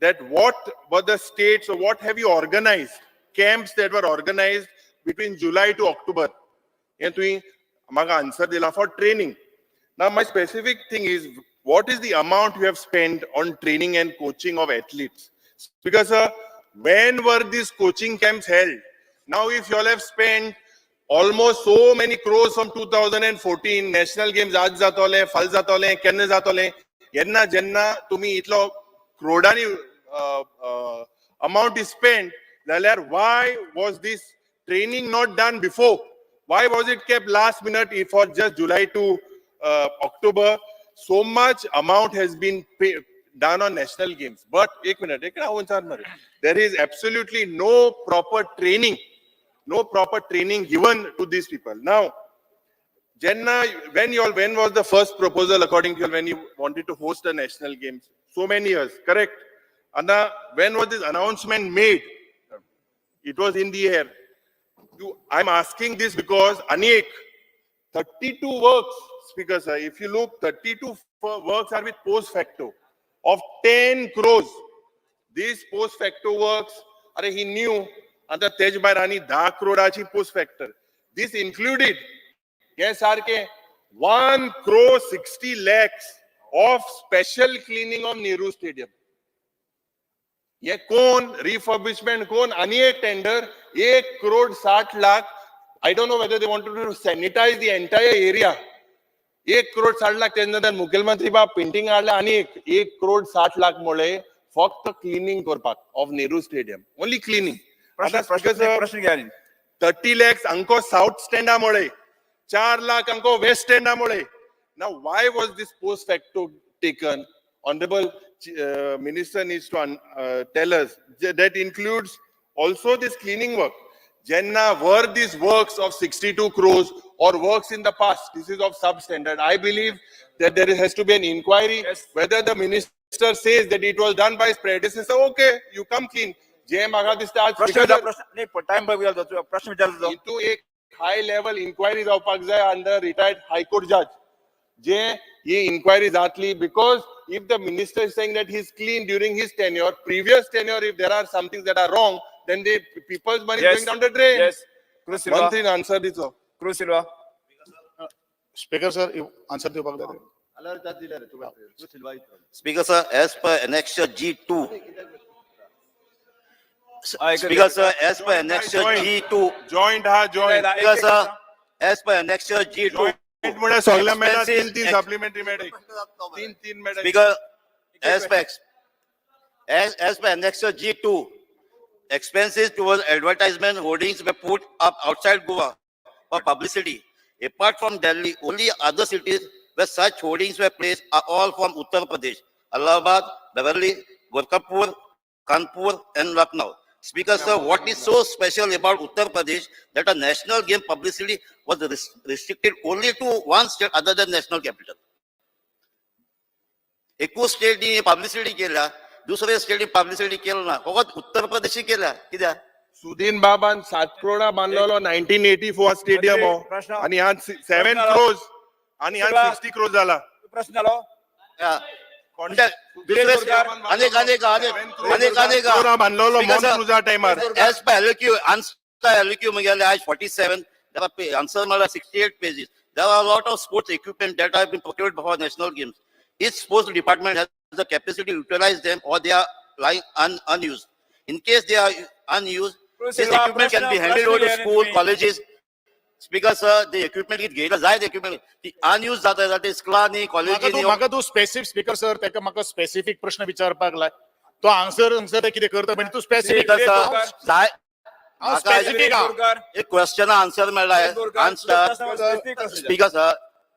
that what were the states or what have you organized, camps that were organized between July to October. हें तुवें म्हाका आन्सर दिला for training. Now, my specific thing is, what is the amount you have spent on training and coaching of athletes? Because, sir, when were these coaching camps held? Now, if you all have spent almost so many crores from 2014 national games, आज जातोले, फाल जातोले, केन्ना जातोले, येन्ना जेन्ना तुम्ही इतलो क्रोडांनी amount is spent, जाल्यार why was this training not done before? Why was it kept last minute for just July to October? So much amount has been paid, done on national games. But एक minute, एक minute, there is absolutely no proper training, no proper training given to these people. Now, जेन्ना, when you all, when was the first proposal according to you all, when you wanted to host the national games? So many years, correct? Anna, when was this announcement made? It was in the air. I'm asking this because अनेक 32 works, Speaker sir, if you look, 32 works are with post facto of 10 crores. These post facto works, अरे he knew, आता तेज भायर आनी 10 करोडाची post factor. This included, हे सारखे 1 crore 60 lakhs of special cleaning of Nehru Stadium. हे कोण रिफर्बिशमेंट कोण आनी एक tender 1 crore 60 lakh. I don't know whether they want to sanitize the entire area. 1 crore 60 lakh. तेन्ना नंतर मुखेलमंत्री बाब पेंटिंग हाडले आनी एक 1 करोड 60 लाख मुळे फक्त क्लिनिंग करपाक of Nehru Stadium, only cleaning. प्रश्न प्रश्न प्रश्न घ्या न्ही. 30 लॅक्स अंको साऊथ स्टँडा मुळे, 4 लाख अंको वेस्ट स्टँडा मुळे. Now, why was this post facto taken? Honorable minister needs to tell us. That includes also this cleaning work. जेन्ना were these works of 62 crores or works in the past, this is of substandard. I believe that there has to be an inquiry. Yes. Whether the minister says that it was done by his predecessor, okay, you come clean. जे म्हाका दिसता आज प्रश्न speaker विचार, प्रश्न नाही, टायम विचारतो, प्रश्न विचारतो. हितू एक हाय लेवल इन्क्वायरी जावपाक जाय under retired high court जज जे ही इन्क्वायरी जातली because if the minister is saying that he is clean during his tenure, previous tenure, if there are something that are wrong, then the people's money going down the drain. Yes, Cruz Silva. मंत्रीन answer दिचो. Cruz Silva. Speaker sir, answer दिवपाक जाय. Speaker sir, as per annexure G2. Ah, Speaker sir, as per annexure Joint. G2. Joint हा joint. Speaker sir, as per annexure G2. Joint म्हळ्यार सगळ्या मेळटा, तीन Expenses- तीन सप्लिमेंटरी मेळटा, तीन तीन मेळटा. Speaker, as per annexure G2, expenses towards advertisement hoardings were put up outside Goa for publicity. Apart from Delhi, only other cities where such hoardings were placed are all from Uttar Pradesh, Allahabad, Beverly, Gorakhpur, Kanpur, and Lucknow. Speaker, sir, what is so special about Uttar Pradesh that a national game publicity was restricted only to one state other than national capital? एकूच स्टेटी पब्लिसिटी केल्या, दुसरे स्टेटी पब्लिसिटी केलं ना, फकत उत्तर प्रदेशी केल्या कित्याक? सुदीन बाबान 7 करोडा बांधलेलो 1984 स्टेडियम हो. प्रश्न. आणि ह्या 7 प्रश्न. क्रोज आणि ह्या सिल्वा. 60 क्रोज झाला. प्रश्न जालो. हा. दुसरे अनेक अनेक अनेक अनेक अनेक करोडा बांधलेलो Speaker, sir, मॉन टायमार. As per LQ, answer LQ मुगेले आज 47, there are answer मला 68 pages. There are a lot of sports equipment that have been procured for national games. Each sports department has the capacity to utilize them or they are lying unused. In case they are unused, Cruz this Silva, equipment can be प्रश्न- handed over to प्रश्न school, घेया colleges. Speaker sir, the equipment कित घेयला जाय equipment, ती unused जाता जाता स्कुलांनी, कॉलेजींनी. म्हाका तूं स्पेसिफिक, स्पीकर सर, ताका म्हाका स्पेसिफीक प्रश्न विचारपाक लाय. तो आन्सर आन्सर कितें करता म्हणजे तूं स्पेसिफीक. स्पीकर सर, जाय हांव म्हाका स्पेसिफीक आहा. एक क्वेश्चन आन्सर मेळ्ळा. आन्सर. स्पीकर सर,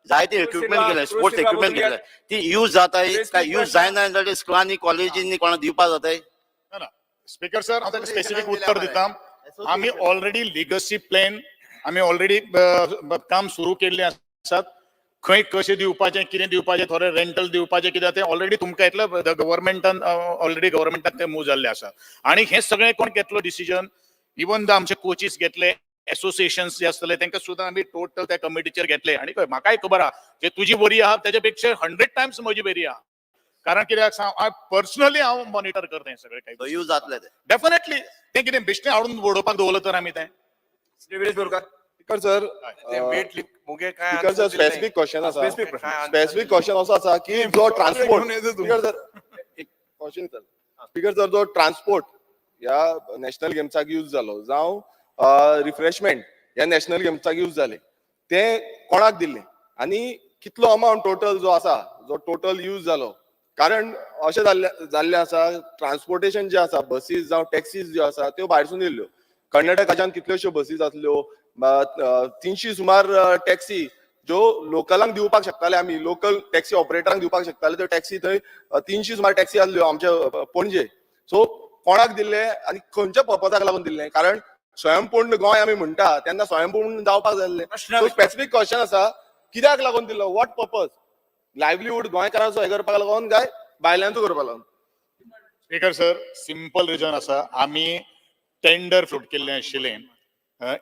जायते इक्विपमेंट गेले, स्पोर्ट्स इक्विपमेंट गेले, ती यूज जाताय काय यूज जायना जाल्यार स्कुलांनी, कॉलेजींनी कोणा दिवपा जाताय? ना, स्पीकर सर, हांव ताका स्पेसिफीक उत्तर दिता. आमी ऑलरेडी लिगसी प्लॅन, आमी ऑलरेडी काम सुरू केल्लें आसात. खंय कशें दिवपाचें, कितें दिवपाचें, थोडे रेंटल दिवपाचें, कितें तें ऑलरेडी तुमकां येतलें. गव्हर्मेंटान ऑलरेडी, गव्हर्मेंटान तें मूव जाल्लें आसा. आनी हें सगळें कोण घेतलो डिसिजन, इवन the आमचे कोचीस घेतले, एसोसिएशन्स जे आसतले तांकां सुद्दां आमी टोटल त्या कमिटीचेर घेतले. आनी म्हाकाय खबर आहा, जे तुजी बरी आहा तेच्या पेक्षा 100 टायम्स म्हजी बरी आहा. कारण कित्याक सांग, हांव पर्सनली हांव मॉनिटर करता हें सगळें काही. यूज जातले ते. डेफिनेटली. तें कितें बेश्टें हाडून उडोवपाक दवरलं तर आमी तें? Viresh Borkar. Speaker sir, wait मुगे काय स्पीकर सर, answer दिले नाही. स्पेसिफिक क्वेश्चन आसा. Specific प्रश्न. काय answer specific question असो आसा की जो transport, speaker sir, question sir, speaker sir, जो ट्रान्सपोर्ट ह्या नॅशनल गेम्साक यूज जालो जावं रिफ्रेशमेंट ह्या नॅशनल गेम्साक यूज जाले, ते कोणाक दिल्ले आनी कितलो अमावंट टोटल जो आसा, जो टोटल यूज जालो? कारण अशें जाल्लें आसा, ट्रान्सपोर्टेशन जें आसा, बसीस जावं टॅक्सीज ज्यो आसा त्यो भायरसून येयल्ल्यो. कर्नाटकाच्यान कितल्योश्यो बसीस आसल्यो, 300 सुमार टॅक्सी ज्यो लोकलांक दिवपाक शकताले, आमी लोकल टॅक्सी ऑपरेटरांक दिवपाक शकताले, त्यो टॅक्सी थंय 300 सुमार टॅक्सी आसल्यो आमच्या पणजे. सो कोणाक दिल्ले आनी खंयच्या पर्पजाक लागून दिल्ले? कारण स्वयंपूर्ण गोंय आमी म्हणटा तेन्ना स्वयंपूर्ण जावपाक जाय आसलें. सो स्पेसिफीक क्वेश्चन आसा, कित्याक लागून दिल्लो, what purpose? Livelihood गोंयकारांचो हें करपाक लागून काय भायल्यांचो करपाक लागून? स्पीकर सर, सिंपल रिजन आसा. आमी टेंडर फ्लोट केल्लें आशिल्लें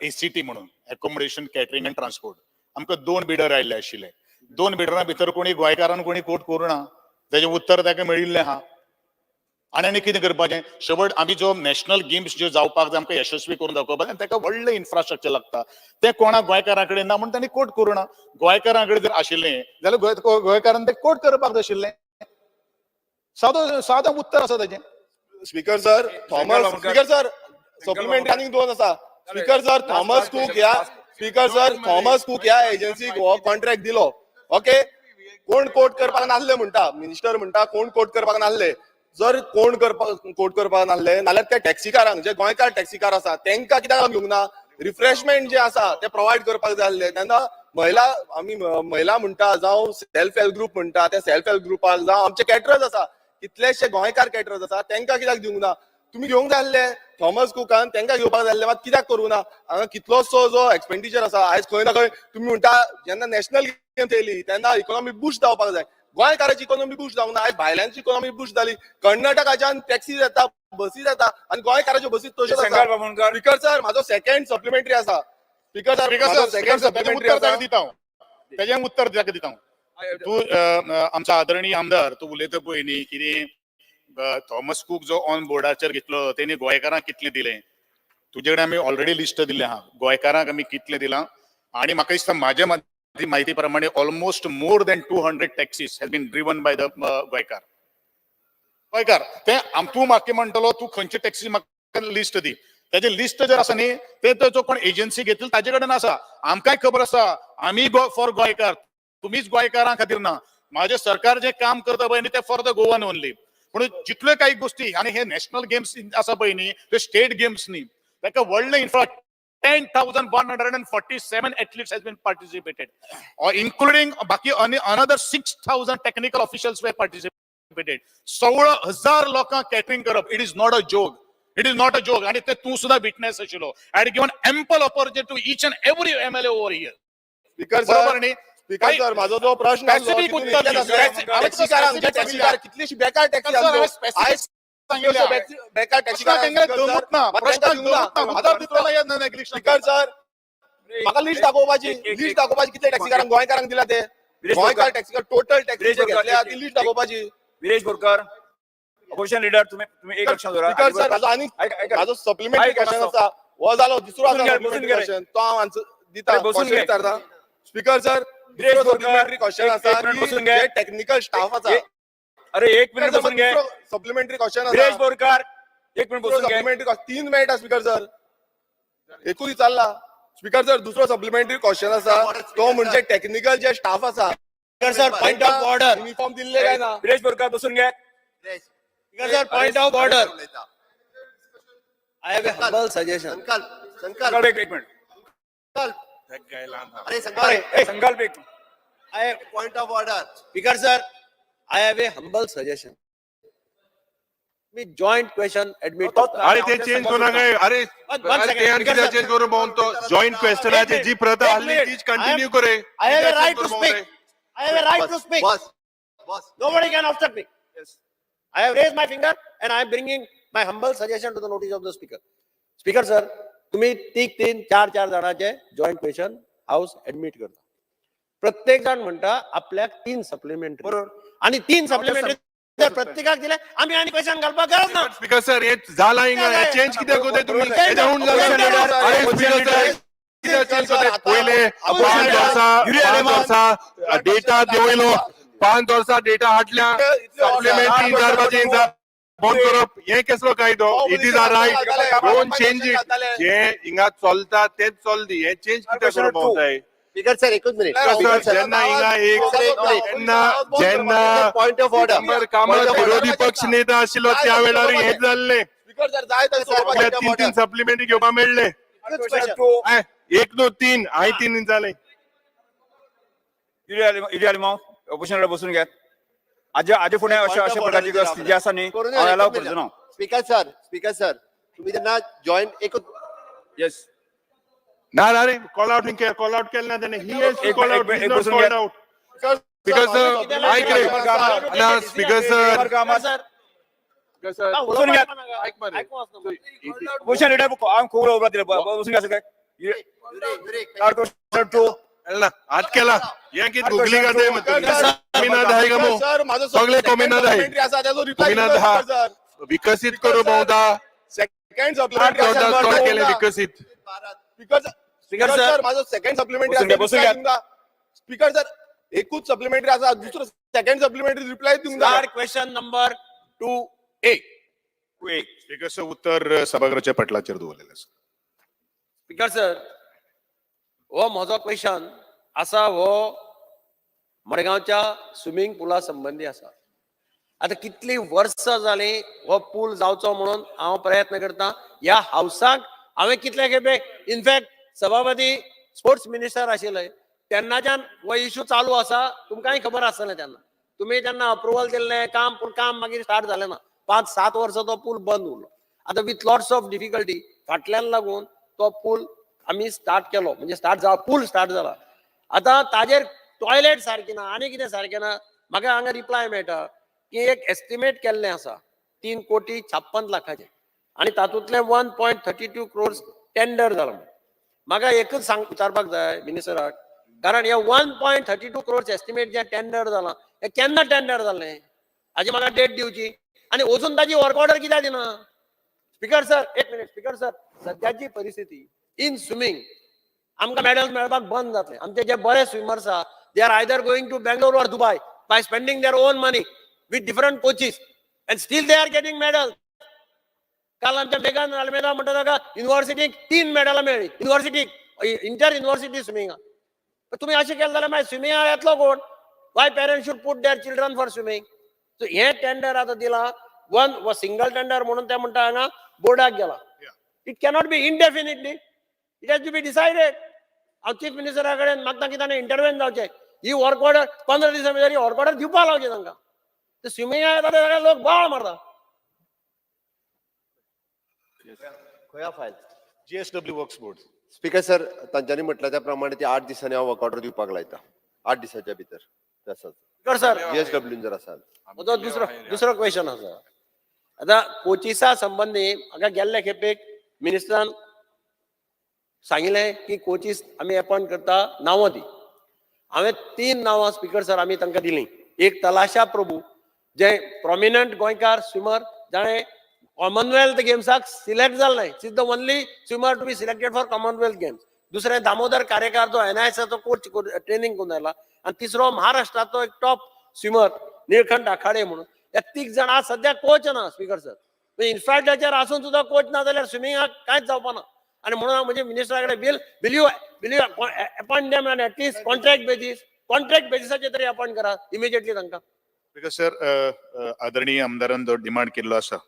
एसीटी म्हणून, एकोमोडेशन, कॅटरिंग अँड ट्रान्सपोर्ट. आमकां दोन बिडर आयिल्ले आशिल्ले. दोन बिडरां भितर कोणी गोंयकारान कोणी कोट करूं ना, तेजें उत्तर ताका मेळिल्लें आहा. आनी आनी कितें करपाचें? शेवट आमी जो नॅशनल गेम्स ज्यो जावपाक जाय, आमकां यशस्वी करून दाखोवपाक जाय, ताका व्हडलें इन्फ्रास्ट्रक्चर लागता. तें कोणा गोंयकारां कडेन ना म्हूण तांणी कोट करूं ना. गोंयकारां कडेन जर आशिल्लें जाल्यार गोंयकारान तें कोट करपाक जाय आशिल्लें. सादो सादो उत्तर आसा ताजें. Speaker sir, Thomas, speaker sir, supplementary आनीक दोन आसा. स्पीकर सर, थॉमस कुक ह्या, स्पीकर सर, थॉमस कुक ह्या एजन्सीक हो कॉन्ट्रॅक्ट दिलो, ओके? कोण कोट करपाक नासले म्हणटा, मिनिस्टर म्हणटा कोण कोट करपाक नासले. जर कोण करपाक कोट करपाक नासले नाल्यार त्या टॅक्सीकारांक, जे गोंयकार टॅक्सीकार आसा तेंकां कित्याक घेवंक ना? रिफ्रेशमेंट जे आसा ते प्रोवायड करपाक जाय आसले तेन्ना. महिला, आमी महिला म्हणटा जावं सेल्फ हेल्प ग्रुप म्हणटा, त्या सेल्फ हेल्प ग्रुपाक जावं आमचे कॅटरर्स आसा, कितलेशे गोंयकार कॅटरर्स आसा, तेंकां कित्याक दिवंक ना? तुमी घेवंक जाय आसले. थॉमस कुकान तेंकां घेवपाक जाय आसले, मात कित्याक करूं ना? हांगा कितलोसो जो एक्सपेंडिचर आसा आयज खंय ना खंय. तुमी म्हणटा जेन्ना नॅशनल गेम्स येयली तेन्ना इकॉनॉमी बुस्ट जावपाक जाय. गोंयकाराची इकॉनॉमी बुस्ट जावंक ना. आयज भायल्यांची इकॉनॉमी बुस्ट जाली. कर्नाटकाच्यान टॅक्सी येता, बसी येता आनी गोंयकाराच्यो बसी तश्योच शंकर आसा. बामणकर. स्पीकर सर, माझो सेकंड सप्लिमेंटरी आसा. स्पीकर सर, स्पीकर माझो सर, सेकंड स्पीकर सर, ताजें सप्लिमेंटरी उत्तर आसा. ताका दिता हांव. ताजें उत्तर ताका दिता हांव. तूं आमचो आदरणीय आमदार तूं उलयता पळय न्ही कितें थॉमस कूक जो ऑन बोर्डाचेर घेतलो तेणी गोंयकारांक कितलें दिलें? तुजे कडेन आमी ऑलरेडी लिस्ट दिल्लें आहा, गोंयकारांक आमी कितलें दिलां. आनी म्हाका दिसता म्हाज्या माहिती प्रमाणे almost more than 200 taxis has been driven by the गोंयकार. गोंयकार ते तूं म्हाका म्हणटलो तूं खंयचे टॅक्सी म्हाका लिस्ट दी. तेजें लिस्ट जर आसा न्ही ते जो कोण एजन्सी घेतली ताजे कडेन आसा. आमकांय खबर आसा आमी फॉर गोंयकार, तुमीच गोंयकारां खातीर ना. माझे सरकार जे काम करता पळय न्ही ते फॉर the Goan only. पूण जितल्यो काही गोष्टी आनी हे नॅशनल गेम्स आसा पळय न्ही ते स्टेट गेम्स न्ही, ताका व्हडलें infra 10,147 athletes has been participated, or including बाकी another 6,000 technical officials were participated. 16,000 लोकांक कॅटरिंग करप, it is not a joke, it is not a joke. आणि ते तूं सुद्धा विटनेस आशिल्लो. I had given ample opportunity to each and every MLA over here. Speaker बरोबर सर, न्ही? स्पीकर सर, माझो जो प्रश्न आसलो Specific तितून उत्तर इतलेंच दी. आसलें. हांवें तुका टॅक्सीकारांक, specific टॅक्सीकार कितलीशी बेकार टॅक्सी सर, हांवें आसल्यो. specific आयज सांगिल्लें. बेकार प्रश्नाक टॅक्सीकार तेंगेले दमूत ना, प्रश्नाक दमूत ना, उत्तर दितलो ना, हे neglection. Speaker sir, म्हाका लिस्ट दाखोवपाची, लिस्ट दाखोवपाची कितले टॅक्सीकारांक गोंयकारांक दिला ते. गोंयकार टॅक्सीकार टोटल टॅक्सी घेतल्या ती लिस्ट दाखोवपाची. विरेश बोरकर, अपोजिशन लिडर, तुम्ही तुम्ही एक लक्षात दवरा. स्पीकर सर, माझो आनी ऐका, ऐका. माझो सप्लिमेंटरी ऐका क्वेश्चन मातसो. आसा, हो जालो दुसरो आसा बसून घे, बसून सप्लिमेंटरी घे रे. क्वेश्चन, तो हांव आन्सर दिता. अरे, बसून क्वेश्चन घे. विचारता. स्पीकर सर, विरेश दुसरो बोरकर, सप्लिमेंटरी क्वेश्चन एक आसा मिनिट की बसून घे. जे टेक्निकल स्टाफ आसा. अरे, एक मिनिट बसून घे. सप्लिमेंटरी क्वेश्चन विरेश आसा. बोरकर, एक मिनिट बसून घे. सप्लिमेंटरी 3 मेळटा स्पीकर सर, एकूच विचारला. स्पीकर सर, दुसरो सप्लिमेंटरी क्वेश्चन आसा तो म्हणजे टेक्निकल जे स्टाफ आसा, sir, point of order. Uniform दिल्ले काय ना? विरेश बोरकर, बसून घे. Sir, point of order. I have a humble suggestion. संकल्प, संकल्प. संकल्प, एक मिनिट. संकल्प, अरे संकल्प. संकल्प, एक. I point of order. Speaker sir, I have a humble suggestion. Me joint question admit. अरे ते चेंज करू नका. अरे अरे, ते आनी कित्याक चेंज करू भोवन? तो जॉईंट क्वेश्चनाची जी प्रथा आहली तीच कंटिन्यू करे. I have a right to speak. I have a right to speak. Bus bus. Nobody can obstruct me. I have raised my finger and I am bringing my humble suggestion to the notice of the speaker. Speaker sir, तुम्ही तीग तीन चार चार जाणांचे जॉईंट क्वेश्चन हाऊस ऍडमिट करता. प्रत्येक जाण म्हणटा आपल्याक तीन सप्लिमेंटरी. बरोबर. आणि तीन सप्लिमेंटरी जर प्रत्येकाक दिले आम्ही आणि क्वेश्चन घालपाक गरज ना. स्पीकर सर, हे जाला हिंगा, हे चेंज कित्याक कोताय तुमी? हे जावन जाला. अरे स्पीकर सर, कित्याक चेंज कोताय? पयले 5 वर्सां, 5 वर्सां डेटा देवयलो, 5 वर्सां डेटा हाडल्या, सप्लिमेंटरी विचारपाचें बंद करप हे कसलो कायदो? It is a right, don't change it. जे हिंगा चलता तेच चलदी, हे चेंज कित्याक करूंक भोंवताय? स्पीकर सर, एकच मिनिट. स्पीकर सर, जेन्ना हिंगा एक जेन्ना जेन्ना point of order. Digambar Kamat विरोधी पक्ष नेता आशिल्लो त्या वेळार हेच जाल्लें. स्पीकर सर, जाय तशें. आपल्याक तीन तीन सप्लिमेंटरी घेवपाक मेळ्ळे. एक न्हू, तीन हांवें तीन जाले. युरी आलिमाव, ऑपोजिशन लिडर, बसून घ्यात. आजे आजे फुडें अशा अशा प्रकारची स्थिती आसा न्ही, हांव एलाव करचो ना. स्पीकर सर, स्पीकर सर, तुम्ही त्यांना जॉईंट एक येस. ना ना रे, कॉल आउट, कॉल आउट केलं ना त्याने. He has to call out, एक not बसून कॉल्ड घ्या. आउट. स्पीकर सर, ऐक रे ना स्पीकर सर. बसून घ्या. ऑपोजिशन लिडर, हांवें खूब उलोवपाक दिलें, बसून घ्या सगळे. Question two. ना हात केला हे कित गुगली का ते कमी ना आहे का मग? सर, माझो सगळे कमी ना आहे. सप्लिमेंटरी आसा त्याचो रिप्लाय. कमी ना. सर, विकसीत करू भोंवता. सेकंड 14 चड केले सप्लिमेंटरी. विकसीत. स्पीकर सर, स्पीकर सर, माझो सेकंड सप्लिमेंटरी. बसून घ्या, बसून घ्या. स्पीकर सर, एकूच सप्लिमेंटरी आसा, दुसरो सेकंड सप्लिमेंटरी रिप्लाय दिवंक जाय. Star question number 2A. एक. स्पीकर सर, उत्तर सभागृहाच्या पटलाचेर दवरलेलें आसा. स्पीकर सर, हो म्हजो क्वेश्चन आसा हो मडगांवच्या स्विमींग पुला संबंदी आसा. आतां कितलीं वर्सां जालीं हो पूल जावचो म्हणून हांव प्रयत्न करता. ह्या हावसाक हांवें कितले खेपे, इनफॅक्ट सभापती स्पोर्ट्स मिनिस्टर आशिल्ले तेन्नाच्यान हो इशू चालू आसा. तुमकांय खबर आसतलें, तेन्ना तुमी तेन्ना अप्रुवल दिल्लें काम, पूण काम मागीर स्टार्ट जालें ना. 5-7 वर्सां तो पूल बंद उरलो. आतां विथ लॉट्स ऑफ डिफिकल्टी फाटल्यान लागून तो पूल आमी स्टार्ट केलो, म्हणजे स्टार्ट जाला, पूल स्टार्ट जाला. आतां ताजेर टॉयलेट सारकी ना आनी कितें सारकें ना. म्हाका हांगा रिप्लाय मेळटा की एक एस्टिमेट केल्लें आसा 3 कोटी 56 लाखाचें आनी तातूंतले 1.32 crores tender जाला. म्हाका एकच सांग विचारपाक जाय मिनिस्टराक. कारण हे 1.32 crores estimate जे टेंडर जालां, हे केन्ना टेंडर जालें हाजी म्हाका डेट दिवची आनी अजून ताजी वर्क ऑर्डर कित्याक दिना? स्पीकर सर, एक मिनिट. स्पीकर सर, सद्याची परिस्थिती इन स्विमींग आमकां मेडल्स मेळपाक बंद जातले. आमचे जे बरे स्विमर्स आहा, they are either going to Bangalore or Dubai by spending their own money with different coaches, and still they are getting medal. काल आमच्या मेघान आल्मेदा म्हणटा, ताका युनिव्हर्सिटीक तीन मेडलां मेळ्ळी, युनिव्हर्सिटीक, इंटर युनिव्हर्सिटी स्विमिंगाक. तुमी अशें केलें जाल्यार मागीर स्विमिंगाक येतलो कोण? Why parents should put their children for swimming? So हें टेंडर आतां दिलां, वन सिंगल टेंडर म्हणून ते म्हणटा हांगा बोर्डाक गेला. It cannot be indefinitely, it has to be decided. हांव चीफ मिनिस्टरा कडेन मागता की ताणें इंटरवेन जावचें. ही वर्क ऑर्डर 15 दिसां भितर ही वर्क ऑर्डर दिवपा लावचें तांकां. ते स्विमिंगाक येता ते लोक बोवाळ मारता. खंय file? GSW Works Board. Speaker sir, तांच्यांनी म्हटलं त्या प्रमाणे ती 8 दिसांनी हांव वर्क ऑर्डर दिवपाक लायता, 8 दिसाच्या भितर आसा. स्पीकर सर, जीएसडब्ल्यू जर आसा. म्हजो दुसरो क्वेश्चन आसा. आतां कोचिसा संबंदी म्हाका गेल्ले खेपेक मिनिस्टरान सांगिल्लें की कोचीस आमी अपॉयंट करता, नांवां दी. हांवें तीन नांवां, स्पीकर सर, आमी तांकां दिलीं. एक तलाशा प्रभू, जे प्रोमिनंट गोंयकार स्विमर, जाणें कॉमनवेल्थ गेम्साक सिलेक्ट जाल्लें, is the only swimmer to be selected for Commonwealth Games. दुसरें दामोदर कारेकार, जो एनआयएसाचो कोच ट्रेनिंग करून आयला, आनी तिसरो महाराष्ट्राचो एक टॉप स्विमर निळखंठ आखाडे म्हणून. ह्या तीग जाण आज सध्या कोच ना. स्पीकर सर, इन्फ्रास्ट्रक्चर आसून सुद्दां कोच ना जाल्यार स्विमिंगाक कांयच जावपा ना. आनी म्हणून हांव म्हजे मिनिस्टरा कडेन will you appoint them and at least contract basis, contract बेसिसाचेर तरी अपॉयंट करा इमिजिएटली तांकां. Because sir, आदरणीय आमदारान जो डिमांड केल्लो आसा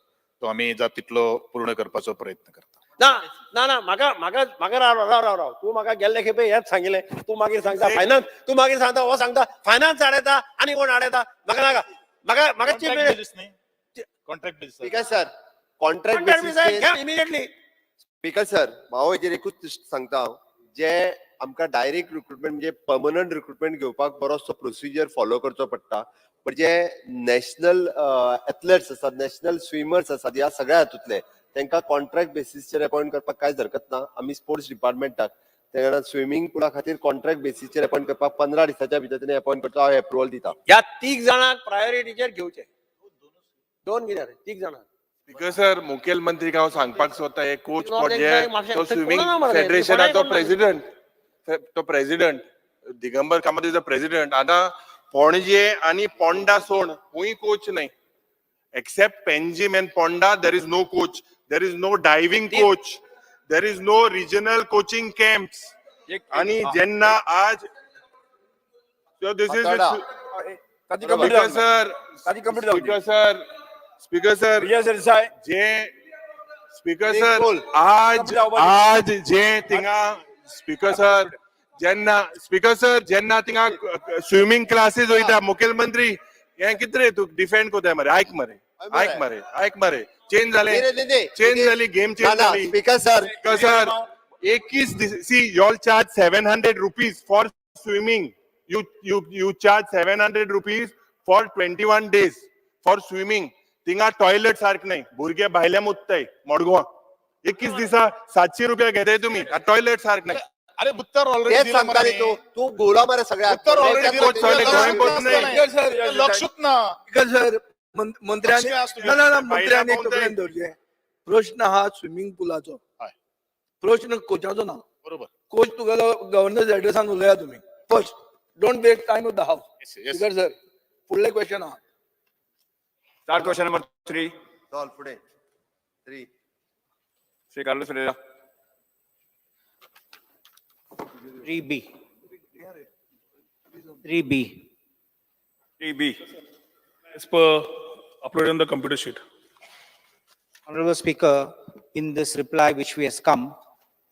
तो आमी जाता तितलो पूर्ण करपाचो प्रयत्न करता. ना ना ना, म्हाका म्हाका म्हाका राव राव राव राव. तूं म्हाका गेल्ले खेपे हेच सांगिल्लें. तूं मागीर सांगता फायनान्स, तूं मागीर सांगता, हो सांगता फायनान्स हाडयता आनी कोण हाडयता. म्हाका नाका. म्हाका म्हाका chief contract basis. Speaker sir, contract contract immediately. Speaker sir, हांव हेजेर एकूच सांगता हांव, जे आमकां डायरेक्ट रिक्रुटमेंट म्हणजे पर्मनंट रिक्रुटमेंट घेवपाक बरोचसो प्रोसिजर फॉलो करचो पडटा, पण जे नॅशनल एथलेट्स आसात, नॅशनल स्विमर्स आसात, ह्या सगळ्या हातूंतले तांकां कॉन्ट्रॅक्ट बेसिसचेर अपॉयंट करपाक कांयच हरकत ना. आमी स्पोर्ट्स डिपार्टमेंटाक तेन्ना स्विमींग पुला खातीर कॉन्ट्रॅक्ट बेसिसचेर अपॉयंट करपाक 15 दिसाच्या भितर तेणी अपॉयंट करचो, हांव एप्रुवल दिता. ह्या तीग जाणांक प्रायोरिटीचेर घेवचे. दोन कित्याक रे? तीग जाणांक. स्पीकर सर, मुखेलमंत्रीक हांव सांगपाक सोदता, हे कोच म्हापशें पडजे तो स्विमींग कोणा मरे? फेडरेशनाचो कोणा? प्रेसिडेंट, तो president Digambar Kamat is the president. आतां पणजे आनी पोंडा सोड खंय कोच नाही. Except Panjim and Ponda, there is no coach, there is no diving coach, there is no regional coaching camps. आणि जेन्ना आज this is ताची कंप्लीट. स्पीकर सर, ताची कंप्लीट जावची. Speaker sir, speaker sir, Vijay Sardesai. जे स्पीकर एक सर, बोल. आज आज जे थिंगा, स्पीकर सर, जेन्ना, स्पीकर सर, जेन्ना थिंगा स्विमींग क्लासीस वयता, मुखेलमंत्री, हें कितें रे तूं डिफेंड कोताय मरे? आयक मरे, आयक मरे, आयक मरे, चेंज जालें. चेंज जाली, गेम चेंज जाली. Speaker sir. Speaker sir, 21, see, y'all charge ₹700 for swimming. You charge ₹700 for 21 days for swimming. थिंगा टॉयलेट सारक नाही, भुरगे भायले मुत्ताय मडगांव. 21 दिसा 700 रुपया घेताय तुमी, टॉयलेट सारक नाही. अरे, उत्तर ऑलरेडी तेच सांगता रे तू. तू गोला मरे सगळ्यात. उत्तर ऑलरेडी दिलं. गोंय कोच नाही. सर, लक्षूच ना. स्पीकर सर, मंत्र्यांनी लक्ष्मी आस तुगे. ना ना ना, मंत्र्यांनी पावताय. तकलेन दवरचें, प्रश्न हा स्विमींग पुलाचो, हय. प्रश्न कोचाचो ना. बरोबर. कोच तुगेलो गव्हर्नर एड्रेसान उलया तुमी. First, don't waste time of the house. Yes. Speaker sir, फुडले क्वेश्चन आहा. Star question number 3. चल फुडें, three. Shri Carlos Ferreira. 3B. 3B. 3B. As per uploaded on the computer sheet. Honorable Speaker, in this reply which we has come,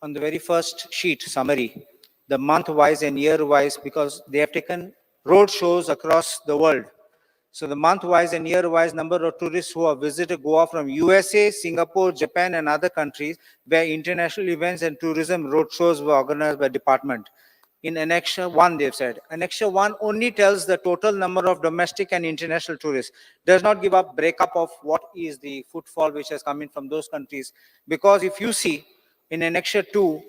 on the very first sheet summary, the month-wise and year-wise, because they have taken road shows across the world. So the month-wise and year-wise number of tourists who have visited Goa from USA, Singapore, Japan, and other countries where international events and tourism road shows were organized by department. In Annexure 1, they've said. Annexure 1 only tells the total number of domestic and international tourists, does not give up breakup of what is the footfall which has come in from those countries. Because if you see in Annexure 2,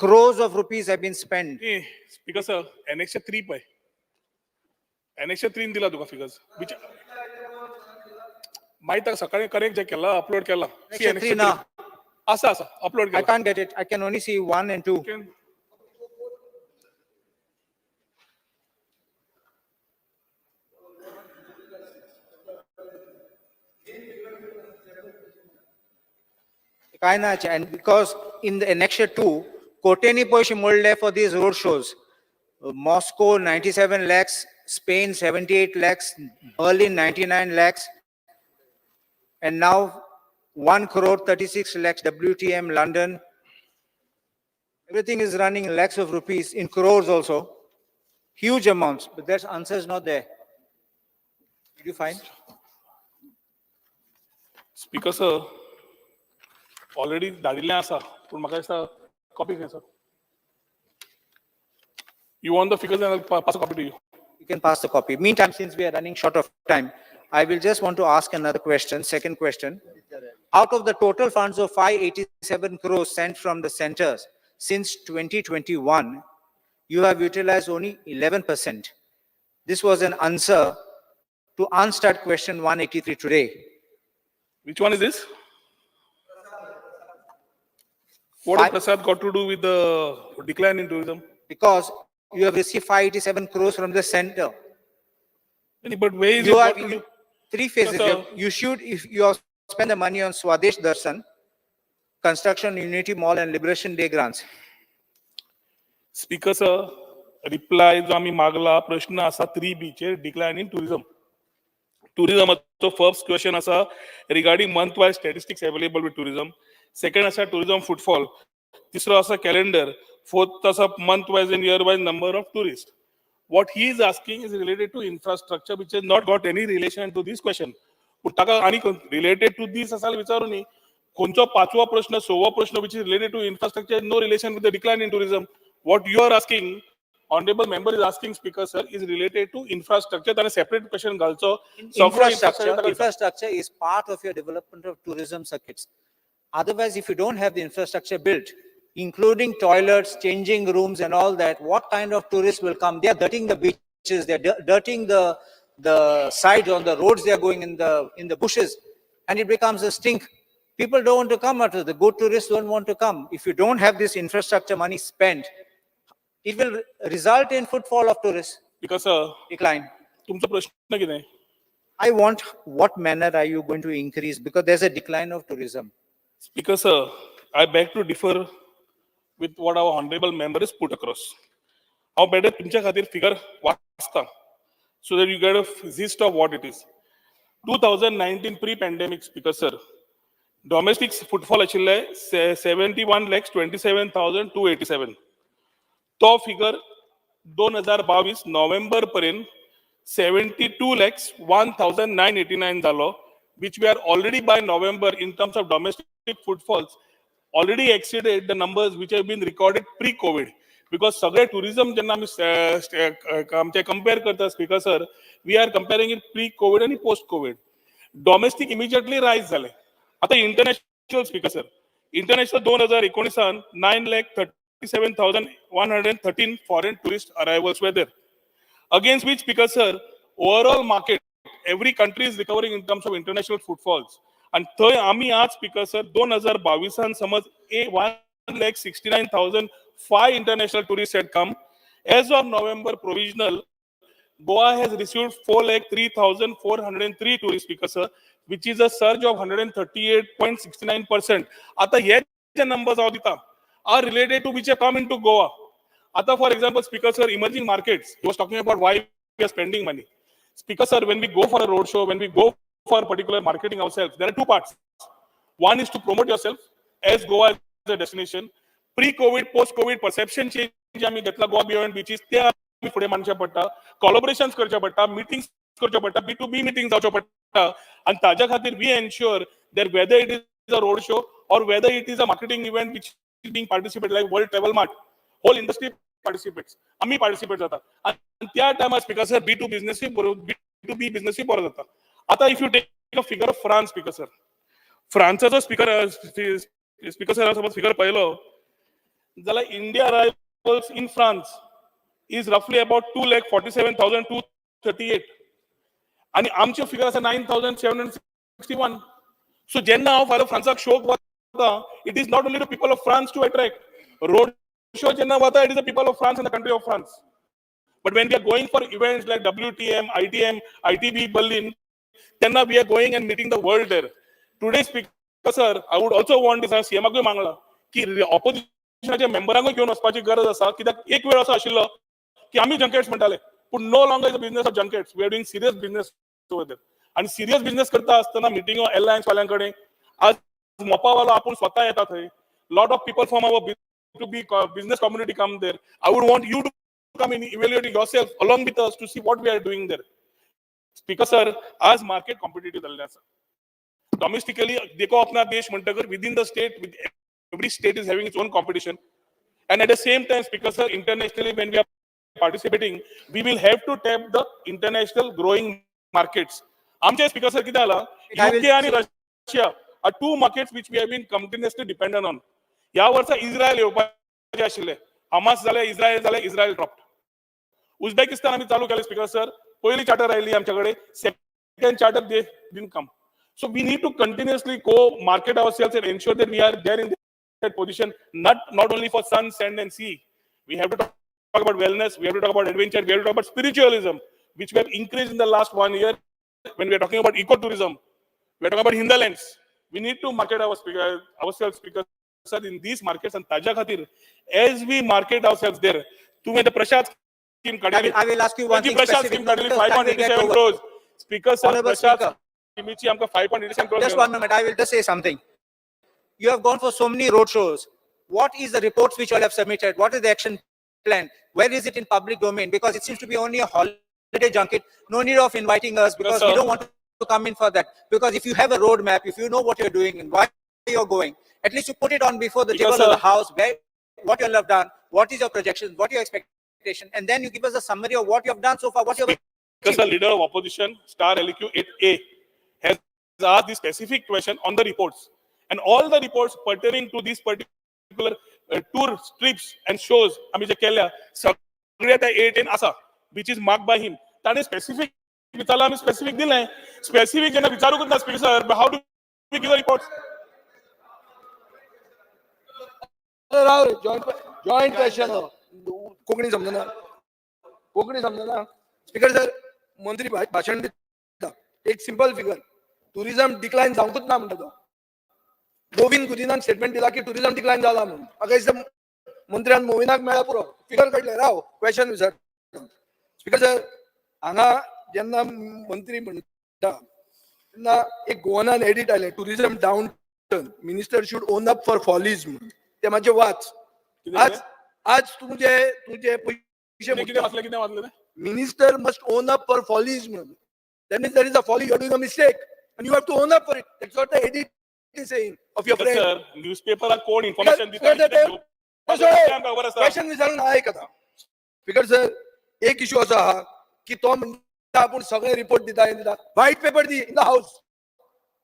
Crores of rupees have been spent. Speaker sir, annexure 3 पळय. एनेक्शर 3 दिला तुका फिगर्स which मागीर ताका सकाळी करेक्ट जे केला अपलोड केला. See, Annexure 3 annexure na. 3. आसा आसा अपलोड I केला. can't get it. I can only see 1 and 2. Can- काय ना, and because in the annexure 2, कोट्यांनी पैसे मोडले for these road shows. Moscow 97 lakhs, Spain 78 lakhs, Berlin 99 lakhs, and now 1 crore 36 lakhs WTM London. Everything is running in lakhs of rupees, in crores also. Huge amounts, but that answer is not there. Did you find? Speaker sir, already धाडिल्लें आसा पूण म्हाका दिसता कॉपी खंय sir. You want the figures and pass copy to you. You can pass the copy. Meantime, since we are running short of time, I will just want to ask another question, second question. Out of the total funds of 587 crores sent from the centers since 2021, you have utilized only 11%. This was an answer to unstarred question 183 today. Which one is this? What has Prasad got to do with the decline in tourism? Because you have received 587 crores from the center. But where is You it are got to do? three phases. Sir. You should, if you have spent the money on Swadesh Darshan, Construction Unity Mall and Liberation Day grants. Speaker sir, reply जो आमी मागला प्रश्न आसा 3 बीचेर डिक्लायन इन टुरिझम. टुरिझमाचो फर्स्ट क्वेश्चन आसा regarding month wise statistics available with tourism. Second आसा टुरिझम फुटफॉल. तिसरो आसा कॅलेंडर. फोर्थ आसा month wise and year wise number of tourist. What he is asking is related to infrastructure which has not got any relation to this question. पूण ताका आनी रिलेटेड टू दीस आसा विचारू न्ही. खंयचो पांचवो प्रश्न सवो प्रश्न which is related to infrastructure no relation with the decline in tourism. What you are asking, honorable member is asking, speaker sir, is related to infrastructure. ताणें separate question घालचो. सगळो Infrastructure, ताका infrastructure is part of your development of tourism circuits. Otherwise, if you don't have the infrastructure built, including toilets, changing rooms and all that, what kind of tourists will come? They are dirtying the beaches, they are dirtying the sides on the roads, they are going in the bushes, and it becomes a stink. People don't want to come out of the good tourists don't want to come. If you don't have this infrastructure money spent, it will result in footfall of tourists Because sir, decline. तुमचो प्रश्न कितें? I want what manner are you going to increase? Because there's a decline of tourism. Speaker sir, I beg to differ with what our honorable member is put across. हांव बेठे तुमच्या खातीर फिगर वाचता so that you get a gist of what it is. 2019 pre-pandemic, speaker sir, domestic footfall आशिल्ले 71,27,287. तो फिगर 2022 नोव्हेंबर पर्यंत 72,01,989 जालो, which we are already by November in terms of domestic footfalls already exceeded the numbers which have been recorded pre-COVID. Because सगळे tourism जेन्ना आमी आमचे compare करता speaker sir, we are comparing it pre-COVID आनी post-COVID. Domestic immediately rise जाले. आता international speaker sir, international 2019 9,37,113 foreign tourist arrivals were there. Against which, speaker sir, overall market, every country is recovering in terms of international footfalls. And थंय आमी आज स्पीकर सर 2022 समज 1,69,005 international tourists had come. As of November provisional, Goa has received 4,03,403 tourists, speaker sir, which is a surge of 138.69%. आता हे जे numbers हांव दिता are related to which have come into Goa. आता for example, speaker sir, emerging markets, he was talking about why we are spending money. Speaker sir, when we go for a road show, when we go for particular marketing ourselves, there are two parts. One is to promote yourself as Goa as a destination. Pre-COVID, post-COVID perception change आमी घेतला गोवा बियॉन्ड बीचीस, ते आमी फुडें मांडचें पडटा, collaborations करचें पडटा, meetings करच्यो पडटा, B2B meetings जावच्यो पडटा. आनी ताज्या खातीर we ensure that whether it is a road show or whether it is a marketing event which is being participated like World Travel Mart, whole industry participates, आमी participate जाता. आनी त्या टायमार स्पीकर सर B2 बिझनेसूय बरो, B2B बिझनेसूय बरो जाता. आता if you take a figure of France, speaker sir, फ्रांसाचो speaker sir समज फिगर पळयलो जाल्यार India arrivals in France is roughly about 2,47,238 आणि आमचे फिगर आसा 9761. सो जेन्ना हांव फाल्यां फ्रांसाक शोक वता, it is not only the people of France to attract. Road show जेन्ना वता, it is the people of France and the country of France. But when we are going for events like WTM, ITM, ITB Berlin, तेन्ना we are going and meeting the world there. Today, Speaker sir, I would also want this, सीएमाकूय मागला की ऑपोजिशनाच्या मेंबरांकूय घेवन वचपाची गरज आसा, कित्याक एक वेळ असो आशिल्लो की आमी जंकेट्स म्हणटाले, पूण no longer is a business of junkets. We are doing serious business over there. आणि सिरियस बिझनेस करता आसतना मिटिंगो एअरलायन्स वाल्यां कडेन, आज मोपावालो आपूण स्वता येता थंय. Lot of people from our to B business community come there. I would want you to come in, evaluate yourself along with us to see what we are doing there. Speaker sir, आज मार्केट कॉम्पिटेटिव्ह जाल्लें आसा. डॉमेस्टिकली देखो अपना देश म्हणटकर, within the state, with every state is having its own competition, and at the same time, Speaker sir, internationally when we are participating, we will have to tap the international growing markets. आमचे स्पीकर सर, कितें जाला, I will UK आणि Russia are two markets which we have been continuously dependent on. ह्या वर्सा इस्रायल येवपाचे आशिल्ले. हमास जाले, इस्रायल जाले, इस्रायल ड्रॉप. उझबेकिस्तान आमी चालू केले. स्पीकर सर, पयली चार्टर आयली आमच्या कडेन, second charter they didn't come. So we need to continuously go market ourselves and ensure that we are there in that position, not only for sun, sand and sea. We have to talk about wellness, we have to talk about adventure, we have to talk about spiritualism, which we have increased in the last one year. When we are talking about ecotourism, we are talking about hinterlands. We need to market ourselves, Speaker sir, in these markets. And ताज्या खातीर, as we market ourselves there, तुम्ही the Prasad scheme काडली. I will ask you one thing Prasad specific. Scheme काडली Because five time point will eighty get seven over. Crores. Speaker sir, Honorable Prasad Speaker. स्किमीची आमकां 5.87 crores. Just one moment, I will just say something. You have gone for so many road shows. What is the reports which you all have submitted? What is the action plan? Where is it in public domain? Because it seems to be only a holiday junket. No need of inviting us because we sir. Don't want to come in for that. Because if you have a roadmap, if you know what you're doing and why you're going, at least you put it on before the Because, table of the sir- house, where, what you all have done, what is your projection, what your expectation, and then you give us a summary of what you have done so far, what you have Because the leader of opposition, star LQ 8A, has asked this specific question on the reports. And all the reports pertaining to these particular tour trips and shows, आम्ही जे केल्या, सगळे त्या 8 एन आसा, which is marked by him. ताणें specific विचारलं, आम्ही specific दिलें. Specific जेन्ना विचारूंकच ना, Speaker sir, how do we give the reports? Rav रे, जॉईंट जॉईंट क्वेश्चन. कोंकणी समजना, कोंकणी समजना. स्पीकर सर, मंत्री भाशण दिता, एक सिंपल फिगर, टुरिझम डिक्लायन जावंकूच ना म्हणटा तो. मोविन कुदिनान स्टेटमेंट दिला की टुरिझम डिक्लायन जाला म्हणून. म्हाका दिसता मंत्र्यान मोविनाक मेळ्ळ्यार पुरो, फिगर कळटलें. राव, क्वेश्चन विचार. स्पीकर सर, हांगा जेन्ना मंत्री म्हणटा तेन्ना एक गोवनान एडिट आयलें, tourism down turn, minister should own up for follies म्हणून. ते मातशें वाच. आज आज तुजे तुजे पयशे कितें वाचलें, कितें वाचलें? Minister must own up for follies म्हणून. That means there is a folly, you are doing a mistake and you have to own up for it. That's what the edit is saying of your friend. Sir, न्यूजपेपराक कोण इन्फॉर्मेशन दिता Sir, ते आमकां खबर आसा. क्वेश्चन विचारून आयक आतां. स्पीकर सर, एक इशू असो आहा की तो म्हणटा आपूण सगळे रिपोर्ट दिता, हें दिता. White paper the in the house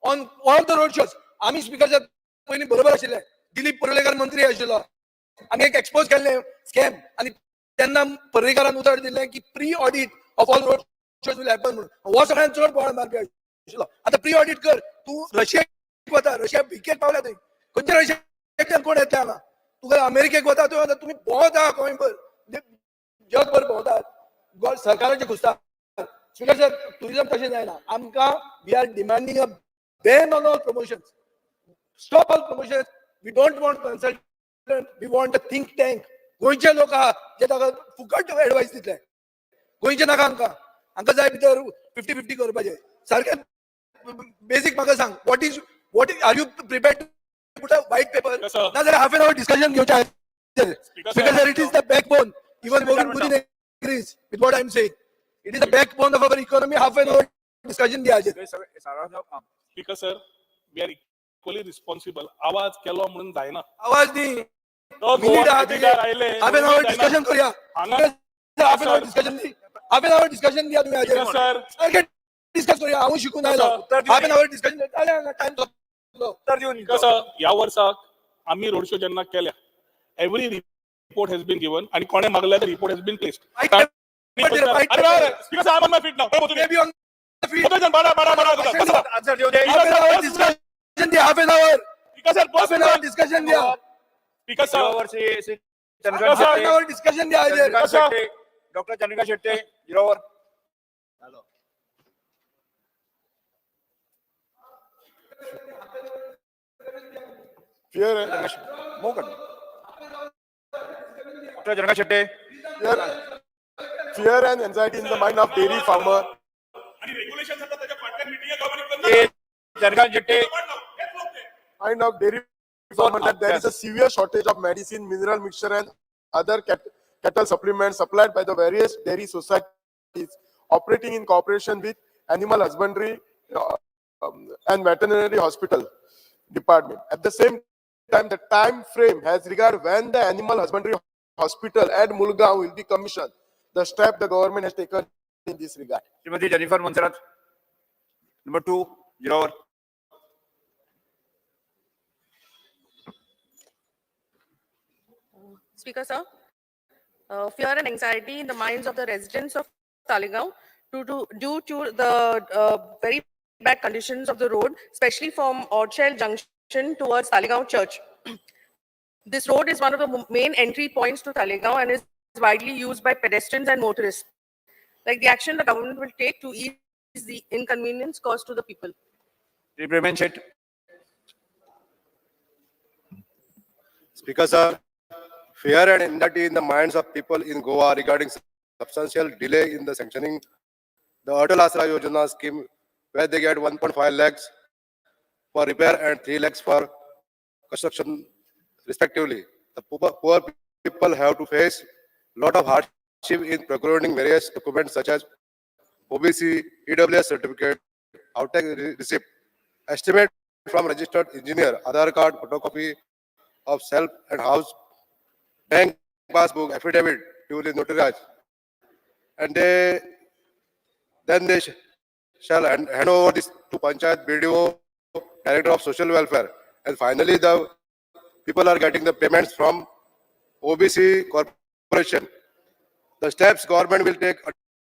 on all the road shows. आमी, स्पीकर सर, पयलीं बरोबर आशिल्ले. दिलीप परुळेकर मंत्री आशिल्लो, आमी एक एक्सपोज केल्ले स्कॅम आनी तेन्ना पर्रीकारान उतर दिलें की pre audit of all road shows will happen म्हणून. हो सगळ्यांत चड बोवाळ मारपी आशिल्लो. आतां प्री ऑडिट कर. तूं रशियेक वता, रशिया भिकेक पावल्या थंय. खंयच्या रशियेकच्यान कोण येतले हांगा? तुका अमेरिकेक वता तुवें, आतां तुमी भोंवता गोंयभर, जगभर भोंवतात, सरकाराचे खुस्ता. स्पीकर सर, टुरिझम तशें जायना. आमकां, we are demanding a ban on all promotion. Stop all promotion. We don't want consultant, we want a think tank. गोंयचे लोक आहा जे ताका फुकट एडवायस दितले. गोंयचे नाका आमकां. आमकां जाय भितर 50-50 करपाचें सारकें. बेसीक म्हाका सांग, what is are you prepare to put a white paper? Yes, sir. नाजाल्यार हाफ एन our discussion घेवचें. Speaker, Because sir. Sir, it is the backbone. Even Movin Putin agrees with what I am saying. It is the backbone of our economy. Half an hour discussion दिया. Speaker sir, we are equally responsible. आवाज केलो म्हणून जायना. आवाज दी. तो मिनिट आहा. अधिकार आयले हाफ एन our discussion करूया. हांगा half an our discussion the. Half an our discussion दिया तुम्ही. Speaker sir. सारकें डिस्कस करूया. हांव शिकून आयलो. Half an our discussion time. कसं, ह्या वर्साक आमी रोड शो जेन्ना केल्या, Every report has been given आणि कोणे मागल्या रिपोर्ट हॅज बीन placed. White paper, white paper. Speaker sir, I am on my feet now. Maybe on the feet. बारा बारा बारा. आन्सर दिवं दे. Half an hour discussion द्या, half an hour. Speaker sir, half an hour discussion द्या. Speaker sir. Zero वर Shri Shri Chandrakant sir. Half Shetye. An hour discussion द्या हाजेर. Chandrakant Shetye, doctor Chandrakant Shetye, zero वर. Fear move कर. Doctor Chandrakant Shetye. Fear and anxiety in the mind of dairy farmer. आणि रेग्युलेशन आता त्याच्या फाटल्यान meeting. Shri Chandrakant Shetye. Mind of dairy farmer that there is a severe shortage of medicine, mineral mixture and other cattle supplements supplied by the various dairy societies operating in cooperation with animal husbandry and veterinary hospital department. At the same time, the time frame has regard when the animal husbandry hospital at Mulgaon will be commissioned. The step the government has taken in this regard. Shrimati Jennifer Monserrate, number 2, zero वर. Speaker, sir, fear and anxiety in the minds of the residents of Taleigao due to the very bad conditions of the road, especially from Orchel Junction towards Taleigao Church. This road is one of the main entry points to Taleigao and is widely used by pedestrians and motorists. Like the action the government will take to ease the inconvenience caused to the people. Shri Premen Shet. Speaker, sir, fear and anxiety in the minds of people in Goa regarding substantial delay in the sanctioning the Atal Asra Yojana scheme, where they get 1.5 lakhs for repair and 3 lakhs for construction, respectively. The poor people have to face lot of hardship in procuring various documents such as OBC, EWS certificate, outtake receipt, estimate from registered engineer, Aadhaar card, photocopy of self and house, bank passbook, affidavit duly notarized. And then they shall hand over this to Panchayat, BDO, Director of Social Welfare. And finally, the people are getting the payments from OBC Corporation. The steps government will take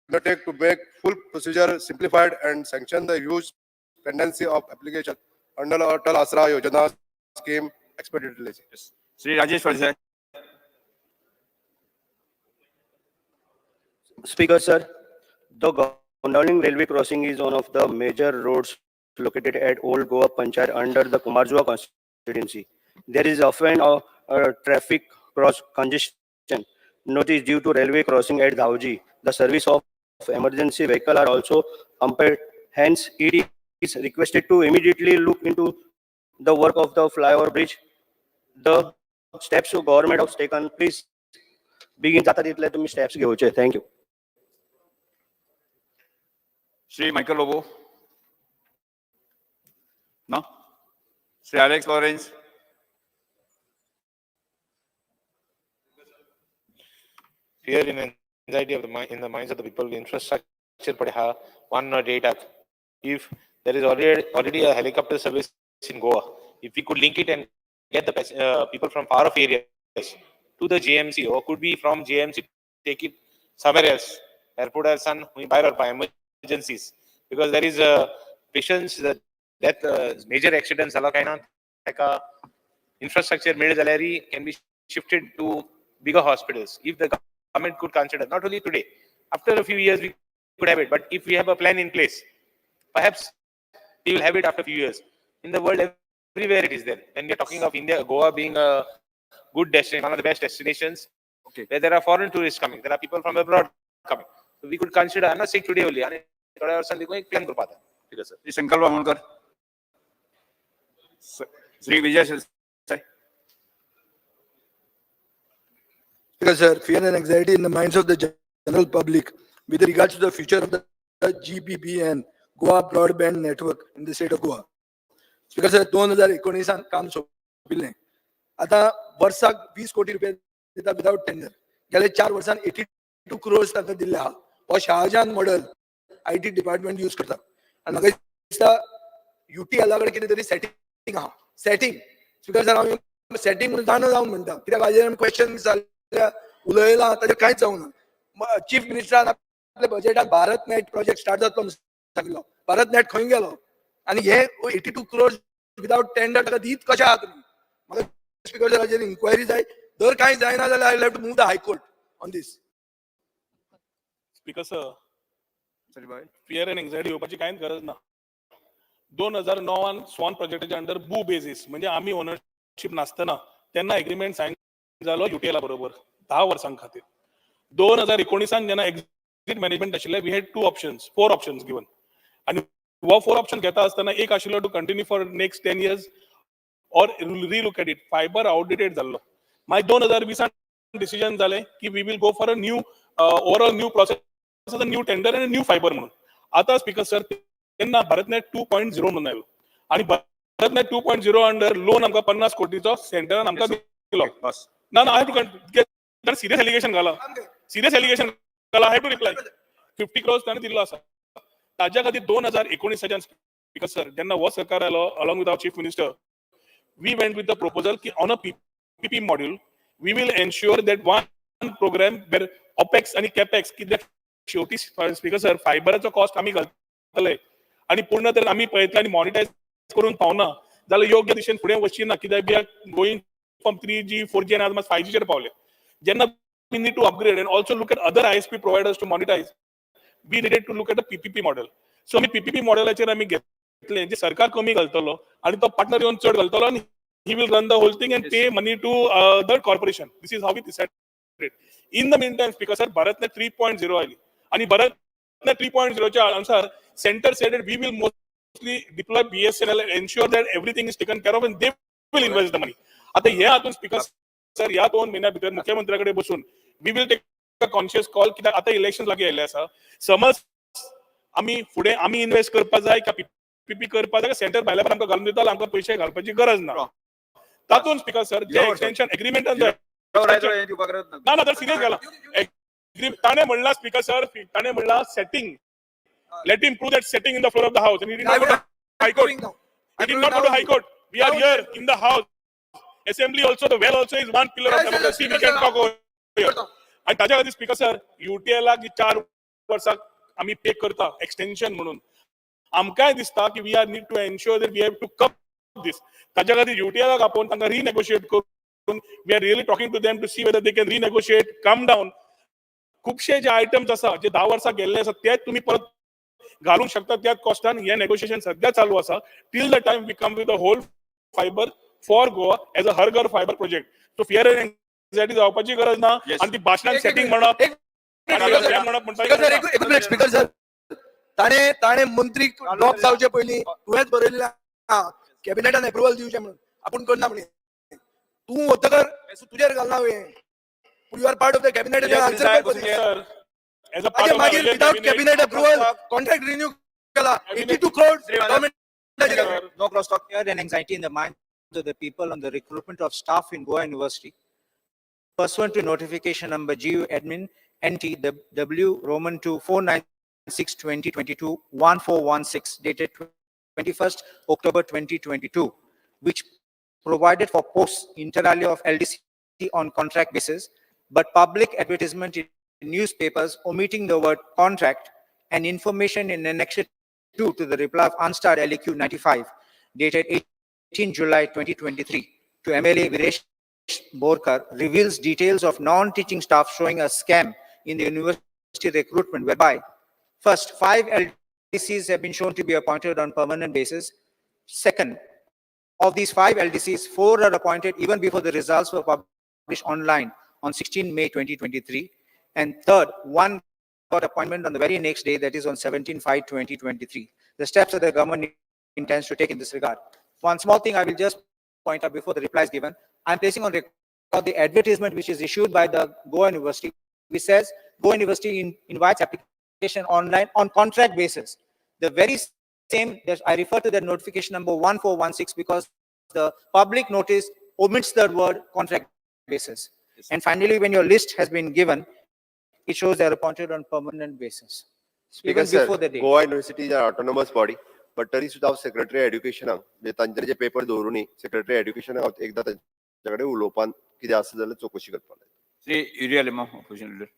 undertake to make full procedure simplified and sanction the huge pendency of application under Atal Asra Yojana scheme expeditiously. Shri Rajesh Phaldesai. Speaker, sir, the Gondolin railway crossing is one of the major roads located at Old Goa Panchayat under the Cumbarjua constituency. There is often a traffic cross congestion notice due to railway crossing at Dhauji. The service of emergency vehicle are also impaired. Hence, it is requested to immediately look into the work of the flyover bridge. The steps of government has taken, please बेगीन जाता तितले तुमी स्टेप्स घेवचे. Thank you. Shri Michael Lobo. ना. Shri Alex Lawrence. Fear and anxiety of the mind in the minds of the people, infrastructure पडे 108. If there is already a helicopter service in Goa, if we could link it and get the people from far off areas to the JMC, or could be from JMC take it somewhere else, airport else भायर व्हरपा emergencies, because there is a patients that major accident जाला काय ना ताका infrastructure मेळ्ळें जाल्यार can be shifted to bigger hospitals. If the government could consider, not only today, after a few years we could have it, but if we have a plan in place, perhaps we will have it after a few years. In the world, everywhere it is there. When we are talking of India, Goa being a good destination, one of the best destinations, where there are foreign tourists coming, there are people from abroad coming. So we could consider, I'm not saying today only, आणि थोड्या वर्षांनी देखून एक प्लॅन करपा जाता. ठीक आहे sir. Shri Sankalp Amonkar. Shri Vijay Sardesai. Speaker, sir, fear and anxiety in the minds of the general public with regards to the future of the GBBN, Goa Broadband Network in the state of Goa. Speaker, sir, 2019 काम सोंपिल्लें. आतां वर्साक 20 कोटी रुपया दिता विदाउट टेंडर. गेले 4 वर्सां 82 क्रोर्स तांकां दिल्ले आहा. हो Shahjahan model IT department use करता आनी म्हाका दिसता युटीएला कडेन कितें तरी सेटींग आहा. सेटींग. स्पीकर सर, हांव सेटींग म्हणून जाणा जावन म्हणटा, कित्याक हाजेर आमी क्वेश्चन विचारल्या, उलयलां, ताजेर कांयच जावना. चीफ मिनिस्टरान आपल्या बजेटात भारत नेट प्रोजेक्ट स्टार्ट जातलो म्हणून सांगिल्लो. भारत नेट खंय गेलो? आनी हे 82 क्रोड विदाउट टेंडर ताका दीत कशें आहा तुमी? म्हाका स्पीकर सर, हाजेर इन्क्वायरी जाय. जर कांय जायना जाल्यार I have to move the High Court on this. Speaker sir, fear and anxiety येवपाची कांयच गरज ना. 2009न स्वान प्रोजेक्टाच्या अंडर बू बेजीस, म्हणजे आमी ओनरशीप नासतना तेन्ना एग्रीमेंट सायन जालो युटीएला बरोबर 10 वर्सां खातीर. 2019न जेन्ना एक्झिट मॅनेजमेंट आशिल्लें, we had two options, four options given आनी हो फोर ऑप्शन घेता आसतना एक आशिल्लो to continue for next 10 years or relook at it. Fiber outdated जाल्लो. मागीर 2020न डिसिजन जालें की we will go for a new, overall new process, new tender आनी न्यू फायबर म्हणून. आता स्पीकर सर, तेन्ना भारतनेट 2.0 म्हणून आयलो आनी भारतनेट 2.0 अंडर लोन आमकां 50 कोटीचो सेंटरान आमकां दिलो. बस. ना ना, I have to, serious allegation घाला, सिरियस एलिगेशन घाला, I have to reply. 50 crores ताणें दिल्लो आसा. ताज्या खातीर 2019च्यान, स्पीकर सर, जेन्ना हो सरकार आयलो, along with our Chief Minister, we went with the proposal की on a PPP module, we will ensure that one program where OPEX आणि CAPEX, कित्याक शेवटी स्पीकर सर, फायबराचो कॉस्ट आमी घालतले आणि पूर्ण तर आमी पळयतले आनी मॉनिटायज करून पावना जाल्यार योग्य दिशेन फुडें वचची ना, कित्याक we are going from 3G, 4G आनी आज मात 5Gचेर पावले. जेन्ना we need to upgrade and also look at other ISP providers to monetize, we needed to look at a PPP model. So आमी PPP मॉडेलाचेर आमी घेतले, जे सरकार कमी घालतलो आणि तो पार्टनर येवन चड घालतलो आणि he will run the whole thing and pay money to the corporation. This is how we decided. In the meantime, Speaker sir, BharatNet 3.0 आली आणि भारतनेट 3.0च्या अनुसार center said we will mostly deploy BSNL and ensure that everything is taken care of and they will invest the money. आता हे हातून स्पीकर सर, ह्या 2 म्हयन्या भितर मुख्यमंत्र्या कडेन बसून we will take a conscious call, कित्याक आता इलेक्शन लागीं आयिल्लें आसा. समज आमी फुडें आमी इन्व्हेस्ट करपा जाय का पीपीपी करपा जाय, सेंटर भायल्या पण आमकां घालून दिता, आमकां पयशे घालपाची गरज ना. तातूंत स्पीकर सर, जे एक्सटेन्शन एग्रीमेंटान ना ना, तर सिरियस घाला. ताणें म्हणलां, स्पीकर सर, ताणें म्हणलां setting. Let him prove that setting in the floor of the house. And he did not go to High Court. He did not go to High Court. We are here in the house. Assembly also, the well also is one pillar of democracy. We can talk over here. आणि ताच्या खातीर स्पीकर सर, युटीएलाक जी 4 वर्सां आमी पे करता एक्सटेन्शन म्हणून, आमकांय दिसता की we are need to ensure that we have to come this. ताच्या खातीर युटीएलाक आपोवन तांकां रिनेगोशिएट करून, we are really talking to them to see whether they can renegotiate, come down. खुबशे जे आयटम्स आसा, जे 10 वर्सां गेल्ले आसा, तेच तुमी परत घालूंक शकता त्याच कॉस्टान. हे नेगोशिएशन सध्या चालू आसा till the time we come with the whole fiber for Goa as a Har Ghar fiber project. So fear and anxiety जावपाची गरज ना. आणि ती भाशणान सेटिंग म्हणप आणि म्हणप स्पीकर सर, एक मिनिट स्पीकर सर. ताणे ताणे मंत्री ड्रॉप जावचे पयलीं तुवेंच बरयल्लें कॅबिनेटान एप्रुवल दिवचें म्हणून, आपूण करना म्हण. तूं वतकर तुजेर घालना हांवें, पूण you are part of the cabinet. Sir, as a part of मागीर without cabinet approval contract renew केला, 82 क्रोड government. No cross talk. Fear and anxiety in the minds of the people on the recruitment of staff in Goa University. Pursuant to notification number GU admin NT W Roman 2 496 2022 1416 dated 21st October 2022, which provided for posts inter alia of LDC on contract basis, but public advertisement in newspapers omitting the word contract and information in Annexure 2 to the reply of unstarred LAQ 95 dated 18 July 2023 to MLA Viresh Borkar reveals details of non-teaching staff showing a scam in the university recruitment whereby, first, five LDCs have been shown to be appointed on permanent basis. Second, of these five LDCs, four are appointed even before the results were published online on 16 May 2023. And third, one got appointment on the very next day, that is on 17/5/2023. The steps that the government intends to take in this regard. One small thing I will just point out before the reply is given. I'm placing on record the advertisement which is issued by the Goa University, which says Goa University invites application online on contract basis. The very same, that I refer to that notification number 1416 because the public notice omits the word contract basis. And finally, when your list has been given, it shows they are appointed on permanent basis. Speaker Even sir, before the date. Goa University is an autonomous body, but तरी सुद्धा हांव सेक्रेटरी एड्युकेशनाक, म्हणजे तांचे जे पेपर दवरूनी, सेक्रेटरी एड्युकेशनाक हांव एकदां तांचे कडेन उलोवपान कितें आसा जाल्यार चवकशी करपाक लायता. Shri Yuri Alemao, opposition leader.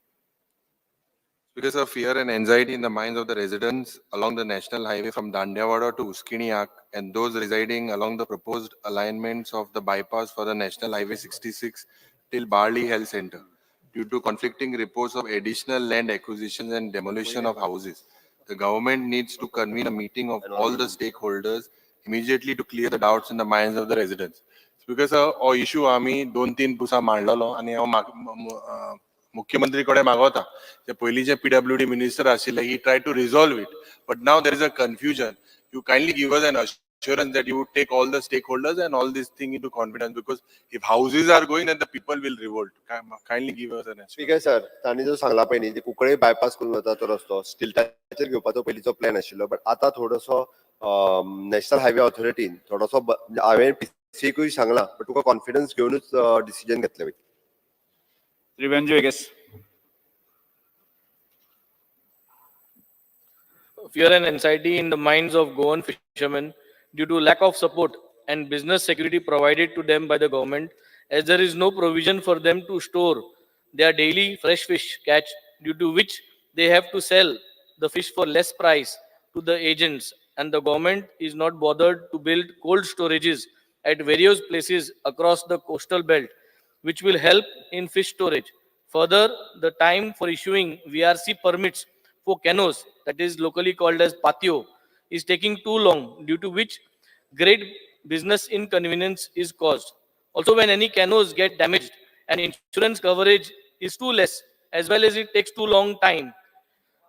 Because of fear and anxiety in the minds of the residents along the national highway from Dandiawada to Uskiniak and those residing along the proposed alignments of the bypass for the National Highway 66 till Barley Health Center, due to conflicting reports of additional land acquisitions and demolition of houses. The government needs to convene a meeting of all the stakeholders immediately to clear the doubts in the minds of the residents. Because हो इशू आमी दोन तीन पुसा मांडलेलो आनी हांव मुख्यमंत्री कडेन मागवता, जे पयलींचे पीडब्ल्यूडी मिनिस्टर आशिल्ले, he try to resolve it, but now there is a confusion. You kindly give us an assurance that you would take all the stakeholders and all this thing into confidence, because if houses are going, then the people will revolt. Kindly give us an assurance. Speaker sir, तांणी जो सांगला पळय न्ही, ते कुंकळे बायपास करून वता तो रस्तो स्टिल्टाचेर घेवपाचो पयलींचो प्लॅन आशिल्लो, बट आतां थोडोसो नॅशनल हायवे ऑथॉरिटीन थोडोसो म्हणजे हांवें पीसीकूय सांगला, बट तुका कॉन्फिडन्स घेवनूच डिसिजन घेतले वयता. Shri Venzy Viegas. Fear and anxiety in the minds of Goan fishermen due to lack of support and business security provided to them by the government, as there is no provision for them to store their daily fresh fish catch, due to which they have to sell the fish for less price to the agents, and the government is not bothered to build cold storages at various places across the coastal belt, which will help in fish storage. Further, the time for issuing VRC permits for canoes, that is locally called as patio, is taking too long, due to which great business inconvenience is caused. Also, when any canoes get damaged and insurance coverage is too less, as well as it takes too long time.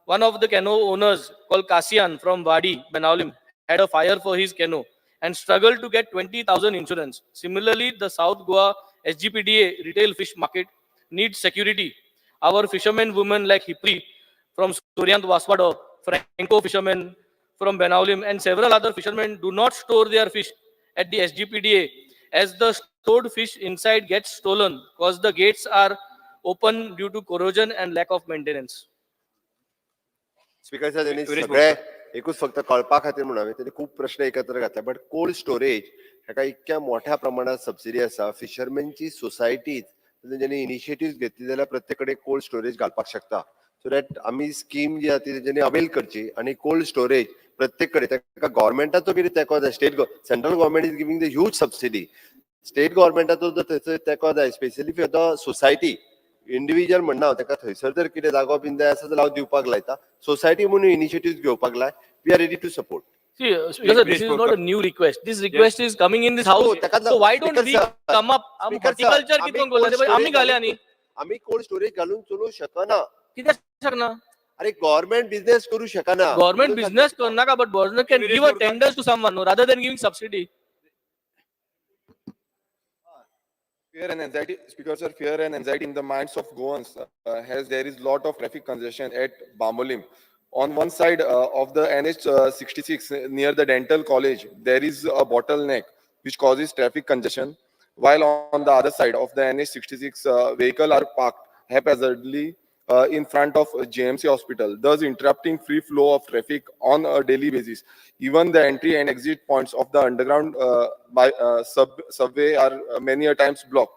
One of the canoe owners called Kasian from Wadi, Benaulim, had a fire for his canoe and struggled to get 20,000 insurance. Similarly, the South Goa SGPDA retail fish market needs security. Our fishermen women like Hipri from Suryant Vaswado, Franco fishermen from Benaulim, and several other fishermen do not store their fish at the SGPDA, as the stored fish inside gets stolen because the gates are open due to corrosion and lack of maintenance. Speaker sir, त्यांनी सगळे एकूच फक्त कळपा खातीर म्हणून हांवें तेणी खूब प्रश्न एकत्र घातले, बट कोल्ड स्टोरेज हेका इतक्या मोठ्या प्रमाणात सबसिडी आसा. फिशरमॅनची सोसायटीज तेंच्यांनी इनिशिएटीव घेतली जाल्यार प्रत्येक कडेन कोल्ड स्टोरेज घालपाक शकता, सो that आमी स्कीम जी आसा ती तेंच्यांनी अवेल करची आनी कोल्ड स्टोरेज प्रत्येक कडेन ताका गव्हर्मेंटाचो कितें तेंको जाय. State, central government is giving the huge subsidy. State गव्हर्मेंटाचो जर थंयसर तेंको जाय, specially for the society, individual म्हणना, ताका थंयसर जर कितें जागो बीन जाय आसा जाल्यार हांव दिवपाक लायता. सोसायटी म्हणून इनिशिएटीव घेवपाक लाय, we are ready to support. See, Speaker sir, this is not a new request. This request is coming in this house. So why don't we come up? Horticulture कितून कोरला? आमी घाल्या न्ही. आमी कोल्ड स्टोरेज घालून चलोवंक शकना. कित्याक शकना? अरे, गव्हर्मेंट बिझनेस करू शकना. गव्हर्मेंट बिझनेस करनाका, but government can give a tenders to someone rather than giving subsidy. Fear and anxiety, Speaker sir, fear and anxiety in the minds of Goans as there is lot of traffic congestion at Bambolim. On one side of the NH 66 near the dental college, there is a bottleneck which causes traffic congestion, while on the other side of the NH 66, vehicle are parked haphazardly in front of JMC hospital, thus interrupting free flow of traffic on a daily basis. Even the entry and exit points of the underground by subway are many a times blocked.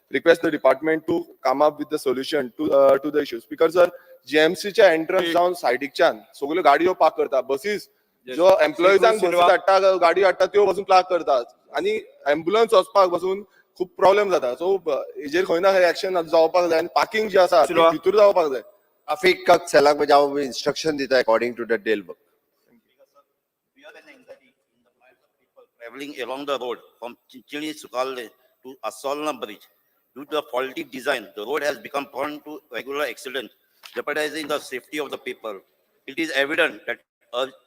Request the department to come up with the solution to the issues. Because sir, GMC च्या एंट्रन्स जावन सायडीकच्यान सगळ्यो गाडयो पार्क करता, बसीस जो एम्प्लॉइजांक बसीस हाडटा, गाडी हाडटा, त्यो बसून पार्क करतात आनी एम्बुलन्स वचपाक बसून खूब प्रॉब्लेम जाता. सो हेजेर खंय ना खंय एक्शन जावपाक जाय आनी पार्किंग जी आसा ती भितूर जावपाक जाय. ट्राफिक सेलाक म्हणजे हांव इन्स्ट्रक्शन दिता according to the Dale. Traveling along the road from Chinchini Sukalle to Asolna Bridge. Due to the faulty design, the road has become prone to regular accidents, jeopardizing the safety of the people. It is evident that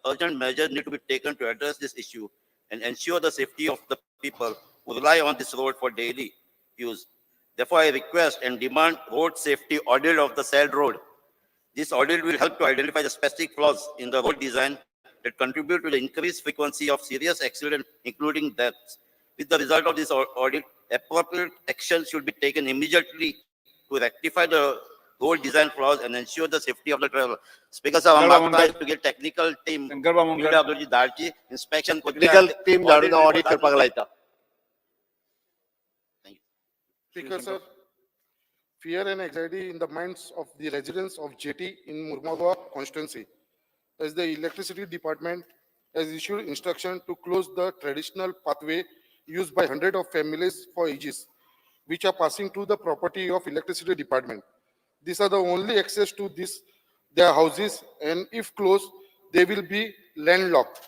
urgent measures need to be taken to address this issue and ensure the safety of the people who rely on this road for daily use. Therefore, I request and demand road safety audit of the said road. This audit will help to identify the specific flaws in the road design that contribute to the increased frequency of serious accidents, including deaths. With the result of this audit, appropriate action should be taken immediately to rectify the road design flaws and ensure the safety of the traveler. Speaker sir, हांव मागता तुगे technical team PWD धाडची, inspection. Technical team धाडून ऑडिट करपाक लायता. Speaker, sir, fear and anxiety in the minds of the residents of JT in Mormugao constituency, as the electricity department has issued instruction to close the traditional pathway used by hundreds of families for ages, which are passing through the property of electricity department. These are the only access to this, their houses, and if closed, they will be landlocked,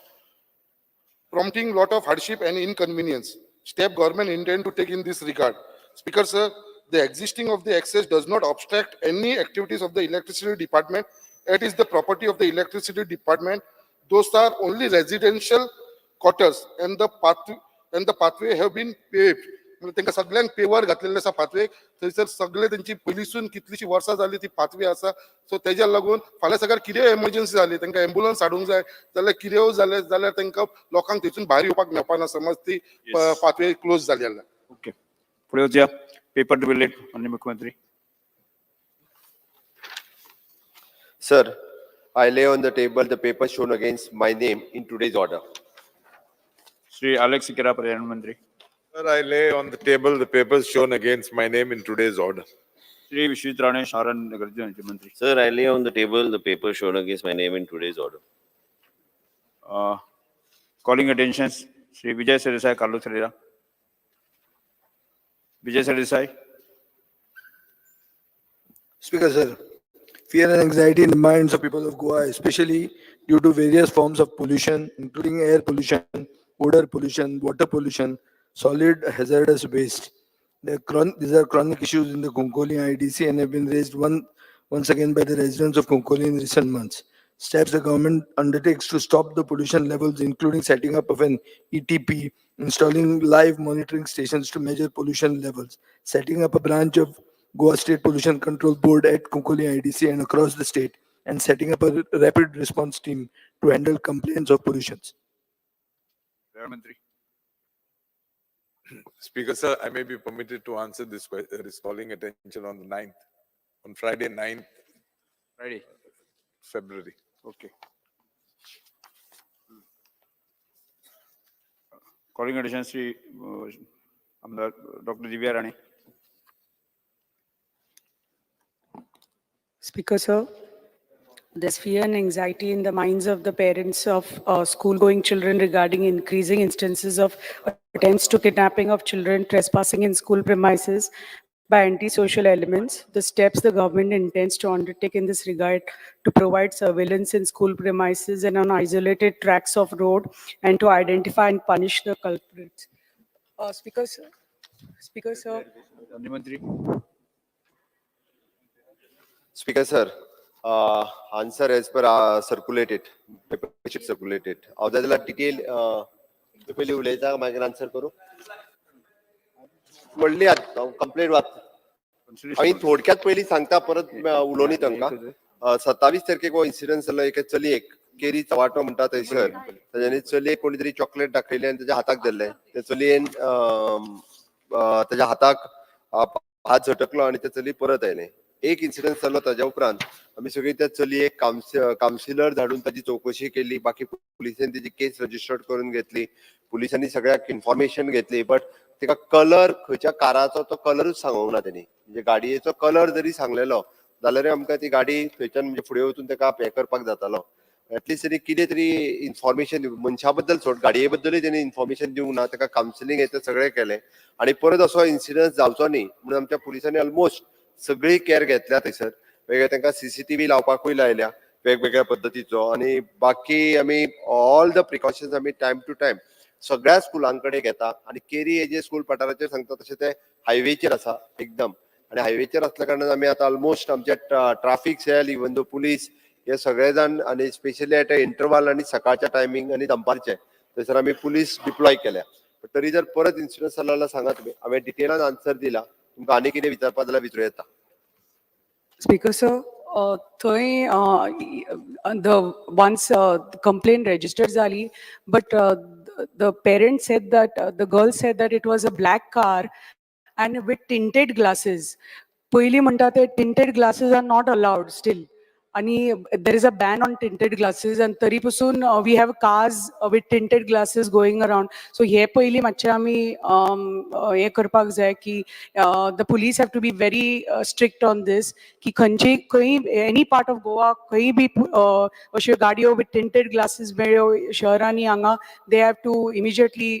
prompting lot of hardship and inconvenience. Step government intend to take in this regard. Speaker, sir, the existing of the access does not obstruct any activities of the electricity department. It is the property of the electricity department. Those are only residential quarters and the pathway have been paved. म्हणजे तांकां सगळ्यांक पेवर घातलेले आसा पाथवे. थंयसर सगळे तेंची पयलींसून कितलीशी वर्सां जाली ती पाथवे आसा. सो तेज्या लागून फाल्यां सकाळ कितेंय एमर्जन्सी जाली, तांकां एम्बुलन्स हाडूंक जाय जाल्यार, कितेंय जालें जाल्यार तांकां लोकांक थंयसून भायर येवपाक मेळपाना, समज ती पाथवे क्लोज जाली जाल्यार. ओके, फुडें वचुया. पेपर टू बी लेड, माननीय मुख्यमंत्री. Sir, I lay on the table the paper shown against my name in today's order. Shri Alex Sequeira, पर्यावरण मंत्री. Sir, I lay on the table the papers shown against my name in today's order. Shri Vishwajit Rane, शार आनी नगरजीवन मंत्री. Sir, I lay on the table the paper shown against my name in today's order. Calling attention, Shri Vijay Sardesai, Carlos Ferreira. Vijay Sardesai. Speaker, sir, fear and anxiety in the minds of people of Goa, especially due to various forms of pollution, including air pollution, odor pollution, water pollution, solid hazardous waste. These are chronic issues in the Cuncolim IDC and have been raised once again by the residents of Cuncolim in recent months. Steps the government undertakes to stop the pollution levels, including setting up of an ETP, installing live monitoring stations to measure pollution levels, setting up a branch of Goa State Pollution Control Board at Cuncolim IDC and across the state, and setting up a rapid response team to handle complaints of pollutions. पर्यावरण मंत्री. Speaker, sir, I may be permitted to answer this calling attention on the 9th, on Friday, 9th Friday. February. Okay. Calling attention, Shri आमदार doctor Divya Rane. Speaker, sir, there's fear and anxiety in the minds of the parents of school-going children regarding increasing instances of attempts to kidnapping of children trespassing in school premises by antisocial elements. The steps the government intends to undertake in this regard to provide surveillance in school premises and on isolated tracts of road and to identify and punish the culprits. Speaker, sir. Speaker, sir. मंत्री. Speaker, sir, answer as per circulated, paper sheet circulated. हांव जाय जाल्यार डिटेल पयलीं उलयता, मागीर आन्सर करूं. व्हडली कंप्लेन वाच हांवें थोडक्यात पयलीं सांगता, परत उलोवनी तांकां. 27 तारखेक हो इन्सिडंट जालो. एके चलयेक केरी चवाटो म्हणटा थंयसर तांच्यांनी चलयेक कोणी तरी चॉकलेट दाखयलें आनी ताच्या हाताक धरलें. त्या चलयेन ताच्या हाताक हात झटकलो आनी ते चली परत आयलें. एक इन्सिडंट जालो. ताज्या उपरांत आमी सगळी त्या चलयेक कावन्सिलर धाडून ताची चवकशी केली. बाकी पुलिसेन ताची केस रजिस्टर्ड करून घेतली. पुलिसांनी सगळ्याक इन्फॉर्मेशन घेतली, बट तिका कलर, खंयच्या काराचो तो कलरूच सांगूंक ना तेणी. म्हणजे गाडयेचो कलर जरी सांगलेलो जाल्यार आमकां ती गाडी थंयच्यान म्हणजे फुडें वचून ताका हें करपाक जातालो. एटलिस्ट तेणी कितें तरी इन्फॉर्मेशन मनशा बद्दल सोड, गाडये बद्दलूय तेणी इन्फॉर्मेशन दिवंक ना. ताका कावन्सिलींग हें तें सगळें केलें आनी परत असो इन्सिडंट जावचो न्ही म्हणून आमच्या पुलिसांनी ऑलमोस्ट सगळी केअर घेतल्या. थंयसर वेगळे तांकां सीसीटीव्ही लावपाकूय लायल्या वेगवेगळ्या पद्दतीचो आनी बाकी आमी ऑल the precautions आमी टायम टू टायम सगळ्या स्कुलां कडेन घेता. आनी केरी हे जे स्कूल पठाराचेर सांगता तशें ते हायवेचेर आसा एकदम आनी हायवेचेर असल्या कारणान आमी आतां ऑलमोस्ट आमचे traffic cell, even though police, हे सगळे जाण आनी स्पेशली एट अ इंटरवाल आनी सकाळच्या टायमींग आनी दनपारचे थंयसर आमी पुलीस डिप्लॉय केल्या. तरी जर परत इन्सिडंट जालो जाल्यार सांगा तुमी. हांवें डिटेलान आन्सर दिला. तुमकां आनी कितें विचारपा जाल्यार विचारूं येता. Speaker, sir, थंय the once complaint registered जाली, but the parents said that the girl said that it was a black car and with tinted glasses. पयली म्हणटा ते tinted glasses are not allowed still. आणि there is a ban on tinted glasses आणि तरी पसून we have cars with tinted glasses going around. So हे पयलीं मातशें आमी हें करपाक जाय की the police have to be very strict on this की खंयची खंय एनी पार्ट ऑफ गोवा खंय बी अश्यो गाडयो विथ टिंटेड ग्लासीस मेळ्ळ्यो शहरांनी हांगा, they have to immediately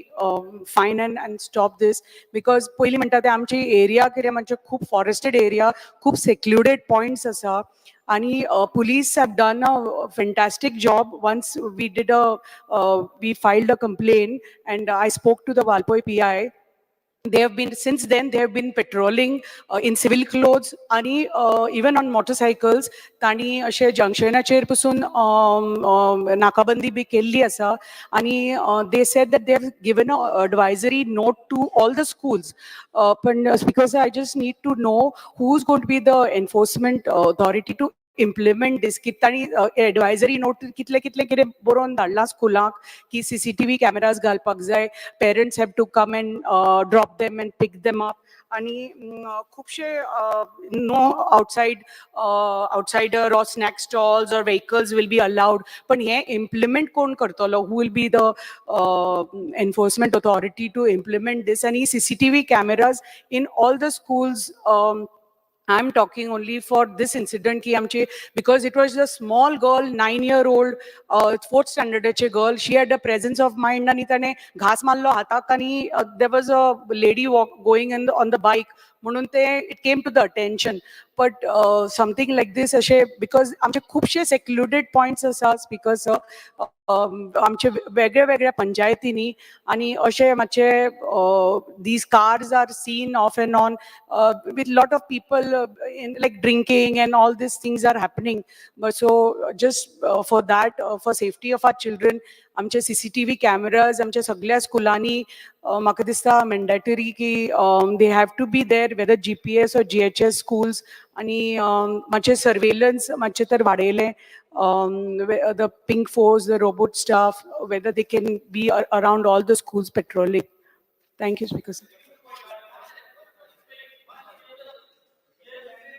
fine and stop this, because पयलीं म्हणटा ते आमची एरिया कितें म्हणजे खूब फॉरेस्टेड एरिया, खूब सेक्लुडेड पॉयंट्स आसा आणि police have done a fantastic job. Once we filed a complaint and I spoke to the Valpoi PI. They have been Since then they have been patrolling in civil clothes आणि even on motorcycles. तांणी अशे जंक्शनाचेर पसून नाकाबंदी बी केल्ली आसा आणि they said that they have given a advisory note to all the schools. पण because I just need to know who is going to be the enforcement authority to implement this, की तांणी एडवायजरी नोट कितले कितले कितें बरोवन धाडलां स्कुलांक की सीसीटीव्ही कॅमेराज घालपाक जाय, parents have to come and drop them and pick them up आणि खुबशे no outsider or snack stalls or vehicles will be allowed. पण हे इम्प्लिमेंट कोण करतलो? Who will be the enforcement authority to implement this? आणि CCTV cameras in all the schools, I am talking only for this incident की आमचे, because it was a small girl, 9-year-old, fourth स्टँडर्डाचे girl. She had a presence of mind आणि ताणें घास मारलो हाताक आणि there was a lady walk going in on the bike म्हणून ते it came to the attention. But something like this अशें, because आमचे खुबशे सेक्लुडेड पॉयंट्स आसा, स्पीकर सर, आमचे वेगळ्या वेगळ्या पंचायतींनी आणि अशे मातशे these cars are seen off and on with lot of people in like drinking and all these things are happening. But so just for that, for safety of our children, आमचे सीसीटीव्ही कॅमेराज आमच्या सगळ्या स्कुलांनी म्हाका दिसता मॅन्डेटरी की they have to be there, whether GPS or GHS schools, आणि मातशें सर्वेलन्स मातशें तर वाडयलें, the pink force, the robot staff, whether they can be around all the schools patrolling. Thank you, Speaker sir.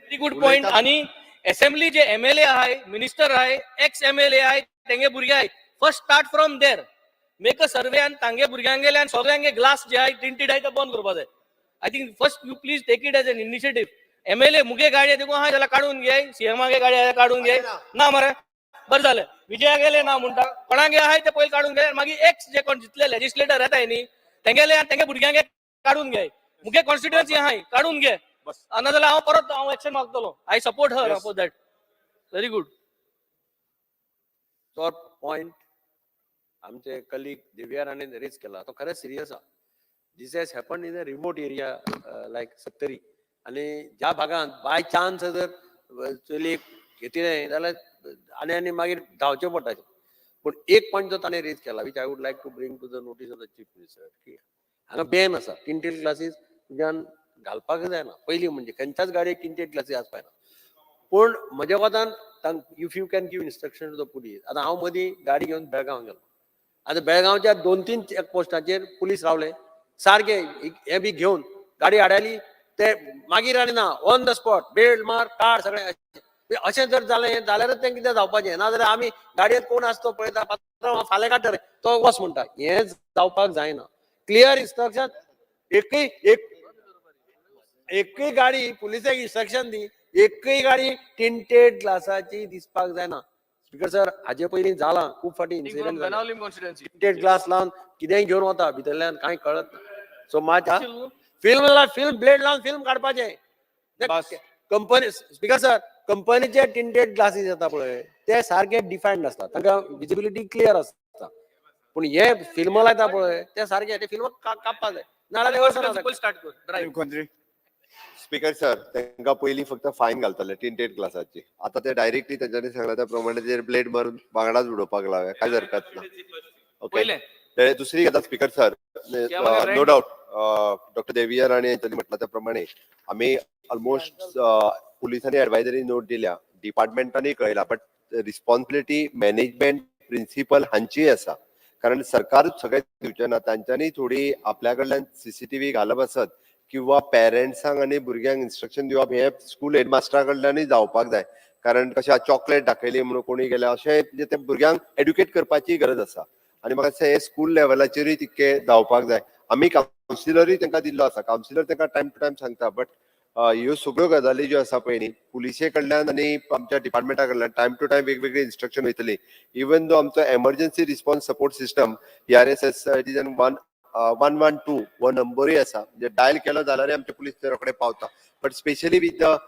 Very good point. आणि असेंब्ली जे एमएलए आहाय, मिनिस्टर आहाय, एक्स एमएलए आहाय, तेंगे भुरगे आहाय, first start from there, make a survey आनी तांगे भुरग्यांगेले आनी सगळ्यांगे ग्लास जे आहाय टिंटेड आहाय ते बंद करपा जाय. I think first you please take it as an initiative. MLA मुगे गाडी देखून आहाय जाल्यार काडून घे, सीएमागे गाडी आहाय काडून घे. ना मरे, बरें जालें, विजया गेले ना म्हणटा, कोणागे आहाय ते पयलीं काडून घे. मागीर एक्स जे कोण जितले लेजिस्लेटर येताय न्ही तेंगेले आनी तेंगे भुरग्यांगे काडून घे. मुगे कॉन्स्टिट्युएन्सी आहाय काडून घे, नाजाल्यार हांव परत हांव एक्शन मागतलो. I support her for that. Very good. तो पॉयंट आमचे कलीग दिव्या राणेन रेज केला तो खरेंच सिरियस आहा. This has happen in a remote area like Sattari आनी ज्या भागांत बाय चान्स जर चलयेक घेतिलें जाल्यार आनी आनी मागीर धांवचें पडटा. पूण एक पॉयंट जो ताणें रेज केला, which I would like to bring to the notice of the Chief Minister, की हांगा बॅन आसा, टिंटेड ग्लासीस तुज्यान घालपाक जायना. पयलीं म्हणजे खंयच्याच गाडयेक टिंटेड ग्लासीस आसपाक जायना. पूण म्हज्या कोतान if you can give instruction to the police, आतां हांव मदीं गाडी घेवन बेळगांव गेलो. आतां बेळगांवच्या दोन तीन चेक पोस्टाचेर पुलीस रावले सारके हे बी घेवन. गाडी आडायली ते मागीर आनी ना, ऑन the spot belt मार, काड सगळें. अशें जर जालें जाल्यारच तें कितें जावपाचें. नाजाल्यार आमी गाडयेंत कोण आसा तो पळयता, पात्रांव फाल्यां काडटा रे तो, वच म्हणटा. हें जावपाक जायना. क्लियर इन्स्ट्रक्शन, एकय एक एकय गाडी, पुलिसाक इन्स्ट्रक्शन दी, एकय गाडी टिंटेड ग्लासाची दिसपाक जायना. स्पीकर सर, हाजे पयलीं जालां खूब फावटी incident. Benaulim constituency. Tinted glass लावन कितेंय घेवन वता भितरल्यान, कांय कळत ना. सो मात फिल्म फिल्म ब्लेड लावन फिल्म काडपाचें कंपनी. स्पीकर सर, कंपनीचे टिंटेड ग्लासीस येता पळय ते सारके डिफायन्ड आसता, तांकां विजिबिलिटी क्लियर आसता. पूण हे फिल्म लायता पळय ते सारके ते फिल्म कापपाक जाय, नाजाल्यार वचना. स्टार्ट कर ड्रायव्ह. मुख्यमंत्री. स्पीकर सर, तांकां पयलीं फक्त फायन घालताले टिंटेड ग्लासाची. आतां ते डायरेक्टली तेंच्यांनी सांगला त्या प्रमाणे तेजेर ब्लेड मारून वांगडाच उडोवपाक लावया, कांयच हरकत ना. ओके. पयलें. ते दुसरी गजाल स्पीकर सर, मागीर नो डावट डॉक्टर देविया राणे हांच्यानी म्हटलां त्या प्रमाणे आमी ऑलमोस्ट पुलिसांनी एडवायजरी नोट दिल्या, डिपार्टमेंटांनी कळयला, बट रिस्पॉन्सिबिलिटी मॅनेजमेंट, प्रिन्सिपल हांचीय आसा, कारण सरकारूच सगळें दिवचें ना. तांच्यांनी थोडी आपल्या कडल्यान सीसीटीव्ही घालप आसत किंवा पेरंट्सांक आनी भुरग्यांक इन्स्ट्रक्शन दिवप हे स्कूल हेडमास्टरा कडल्यानूय जावपाक जाय. कारण कशें चॉकलेट दाखयली म्हणून कोणी गेल्या अशें म्हणजे ते भुरग्यांक एड्युकेट करपाची गरज आसा. आनी म्हाका दिसता हे स्कूल लेवलाचेरूय तितके धांवपाक जाय. आमी कावन्सिलरूय तांकां दिल्लो आसा, कावन्सिलर तांकां टायम टू टायम सांगता, बट ह्यो सगळ्यो गजाली ज्यो आसा पळय न्ही, पुलिसे कडल्यान आनी आमच्या डिपार्टमेंटा कडल्यान टायम टू टायम वेगवेगळी इन्स्ट्रक्शन वयतली. इवन दो आमचो emergency response support system ERSS, it is 1 1 112 हो नंबरूय आसा, म्हणजे डायल केलो जाल्यारय आमचे पुलीस ते रोखडे पावता. But specially with the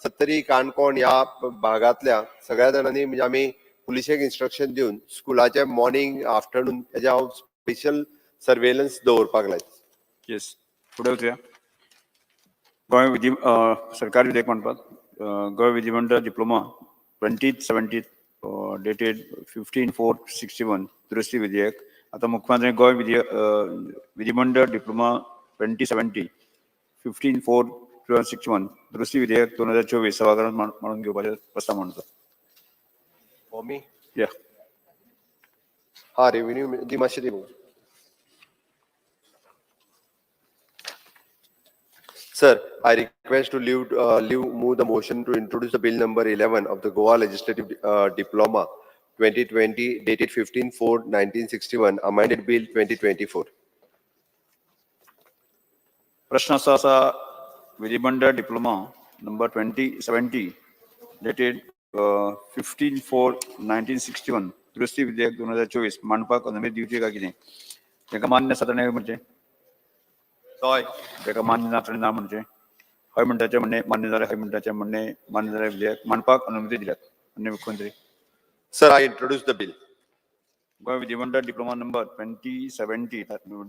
Sattari, Canacona ह्या भागांतल्या सगळ्या जाणांनी, म्हणजे आमी पुलिशेक इन्स्ट्रक्शन दिवन स्कुलाचे मॉर्निंग, आफ्टरनून हेजे हांव स्पेशल सर्वेलन्स दवरपाक लायता. येस, फुडें वचुया. गोंय विधी सरकारी विधेयक मांडपाक गोंय विधिमंडळ Diploma 2070 dated 15/4/61 दुरुस्ती विधेयक. आता मुख्यमंत्री गोंय विधिमंडळ Diploma 2070 15/4/61 दुरुस्ती विधेयक 2024 सभागृहात मांडून घेवपाचे प्रस्ताव मांडतो. For me? या. हा, रेव्हेन्यू दी, मातशें दी. Sir, I request to leave move the motion to introduce the bill number 11 of the Goa Legislative Diploma 2020 dated 15/4/1961, amended bill 2024. प्रश्न असो आसा, विधिमंडळ Diploma number 2070 dated 15/4/1961 दुरुस्ती विधेयक 2024 मांडपाक अनुमती दिवची काय कितें? ताका मान्य आसा ताणें म्हणचें. हय. ताका मान्य ना ताणें ना म्हणचें. हय म्हणटाचें म्हणणें मान्य जालें. हय म्हणटाचें म्हणणें मान्य जालें. विधेयक मांडपाक अनुमती दिल्यात. माननीय मुख्यमंत्री. Sir, I introduce the bill. Goa विधिमंडळ Diploma number 2070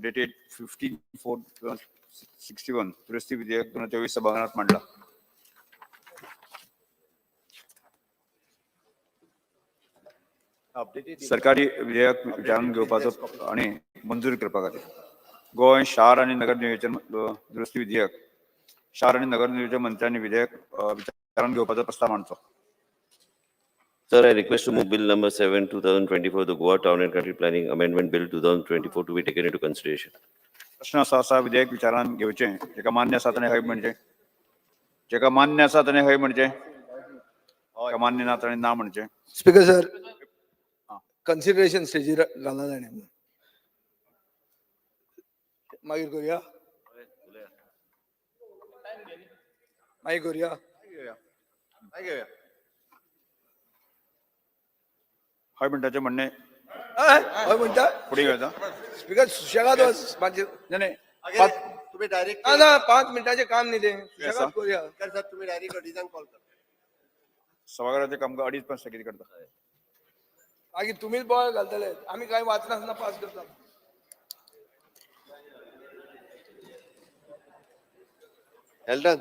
dated 15/4/61 दुरुस्ती विधेयक 2024 सभागृहात मांडला. सरकारी विधेयक विचारून घेवपाचो आनी मंजूर करपा खातीर गोंय शार आनी नगर नियोजन दुरुस्ती विधेयक, शार आनी नगर नियोजन मंत्र्यांनी विधेयक विचारून घेवपाचो प्रस्ताव मांडचो. Sir, I request to move Bill number 7, 2024, the Goa Town and Country Planning Amendment Bill 2024 to be taken into consideration. प्रश्न असो आसा, विधेयक विचारान घेवचें. जेका मान्य आसा ताणें हय म्हणचें. जेका मान्य आसा ताणें हय म्हणचें. जेका मान्य ना ताणें ना म्हणचें. स्पीकर सर, कन्सिडरेशन स्टेजीर घाला ताणें. मागीर करूया, मागीर करूया. घेवया. हय म्हणटाचें म्हणणें. हय म्हणटा. फुडें घेवचा. स्पीकर, सुशेगाद वच मातशें. नाही. तुम्ही डायरेक्ट ना ना, 5 मिनटाचें काम न्ही तें, सुशेगाद करूया. सर, तुम्ही डायरेक्ट अडीचांक कॉल करा. सभागृहाचें काम अडीच पांच स्थगीत करता. मागीर तुमीच बोवाळ घालतले, आमी कांय वाचनासतना पास करता. एल्डन.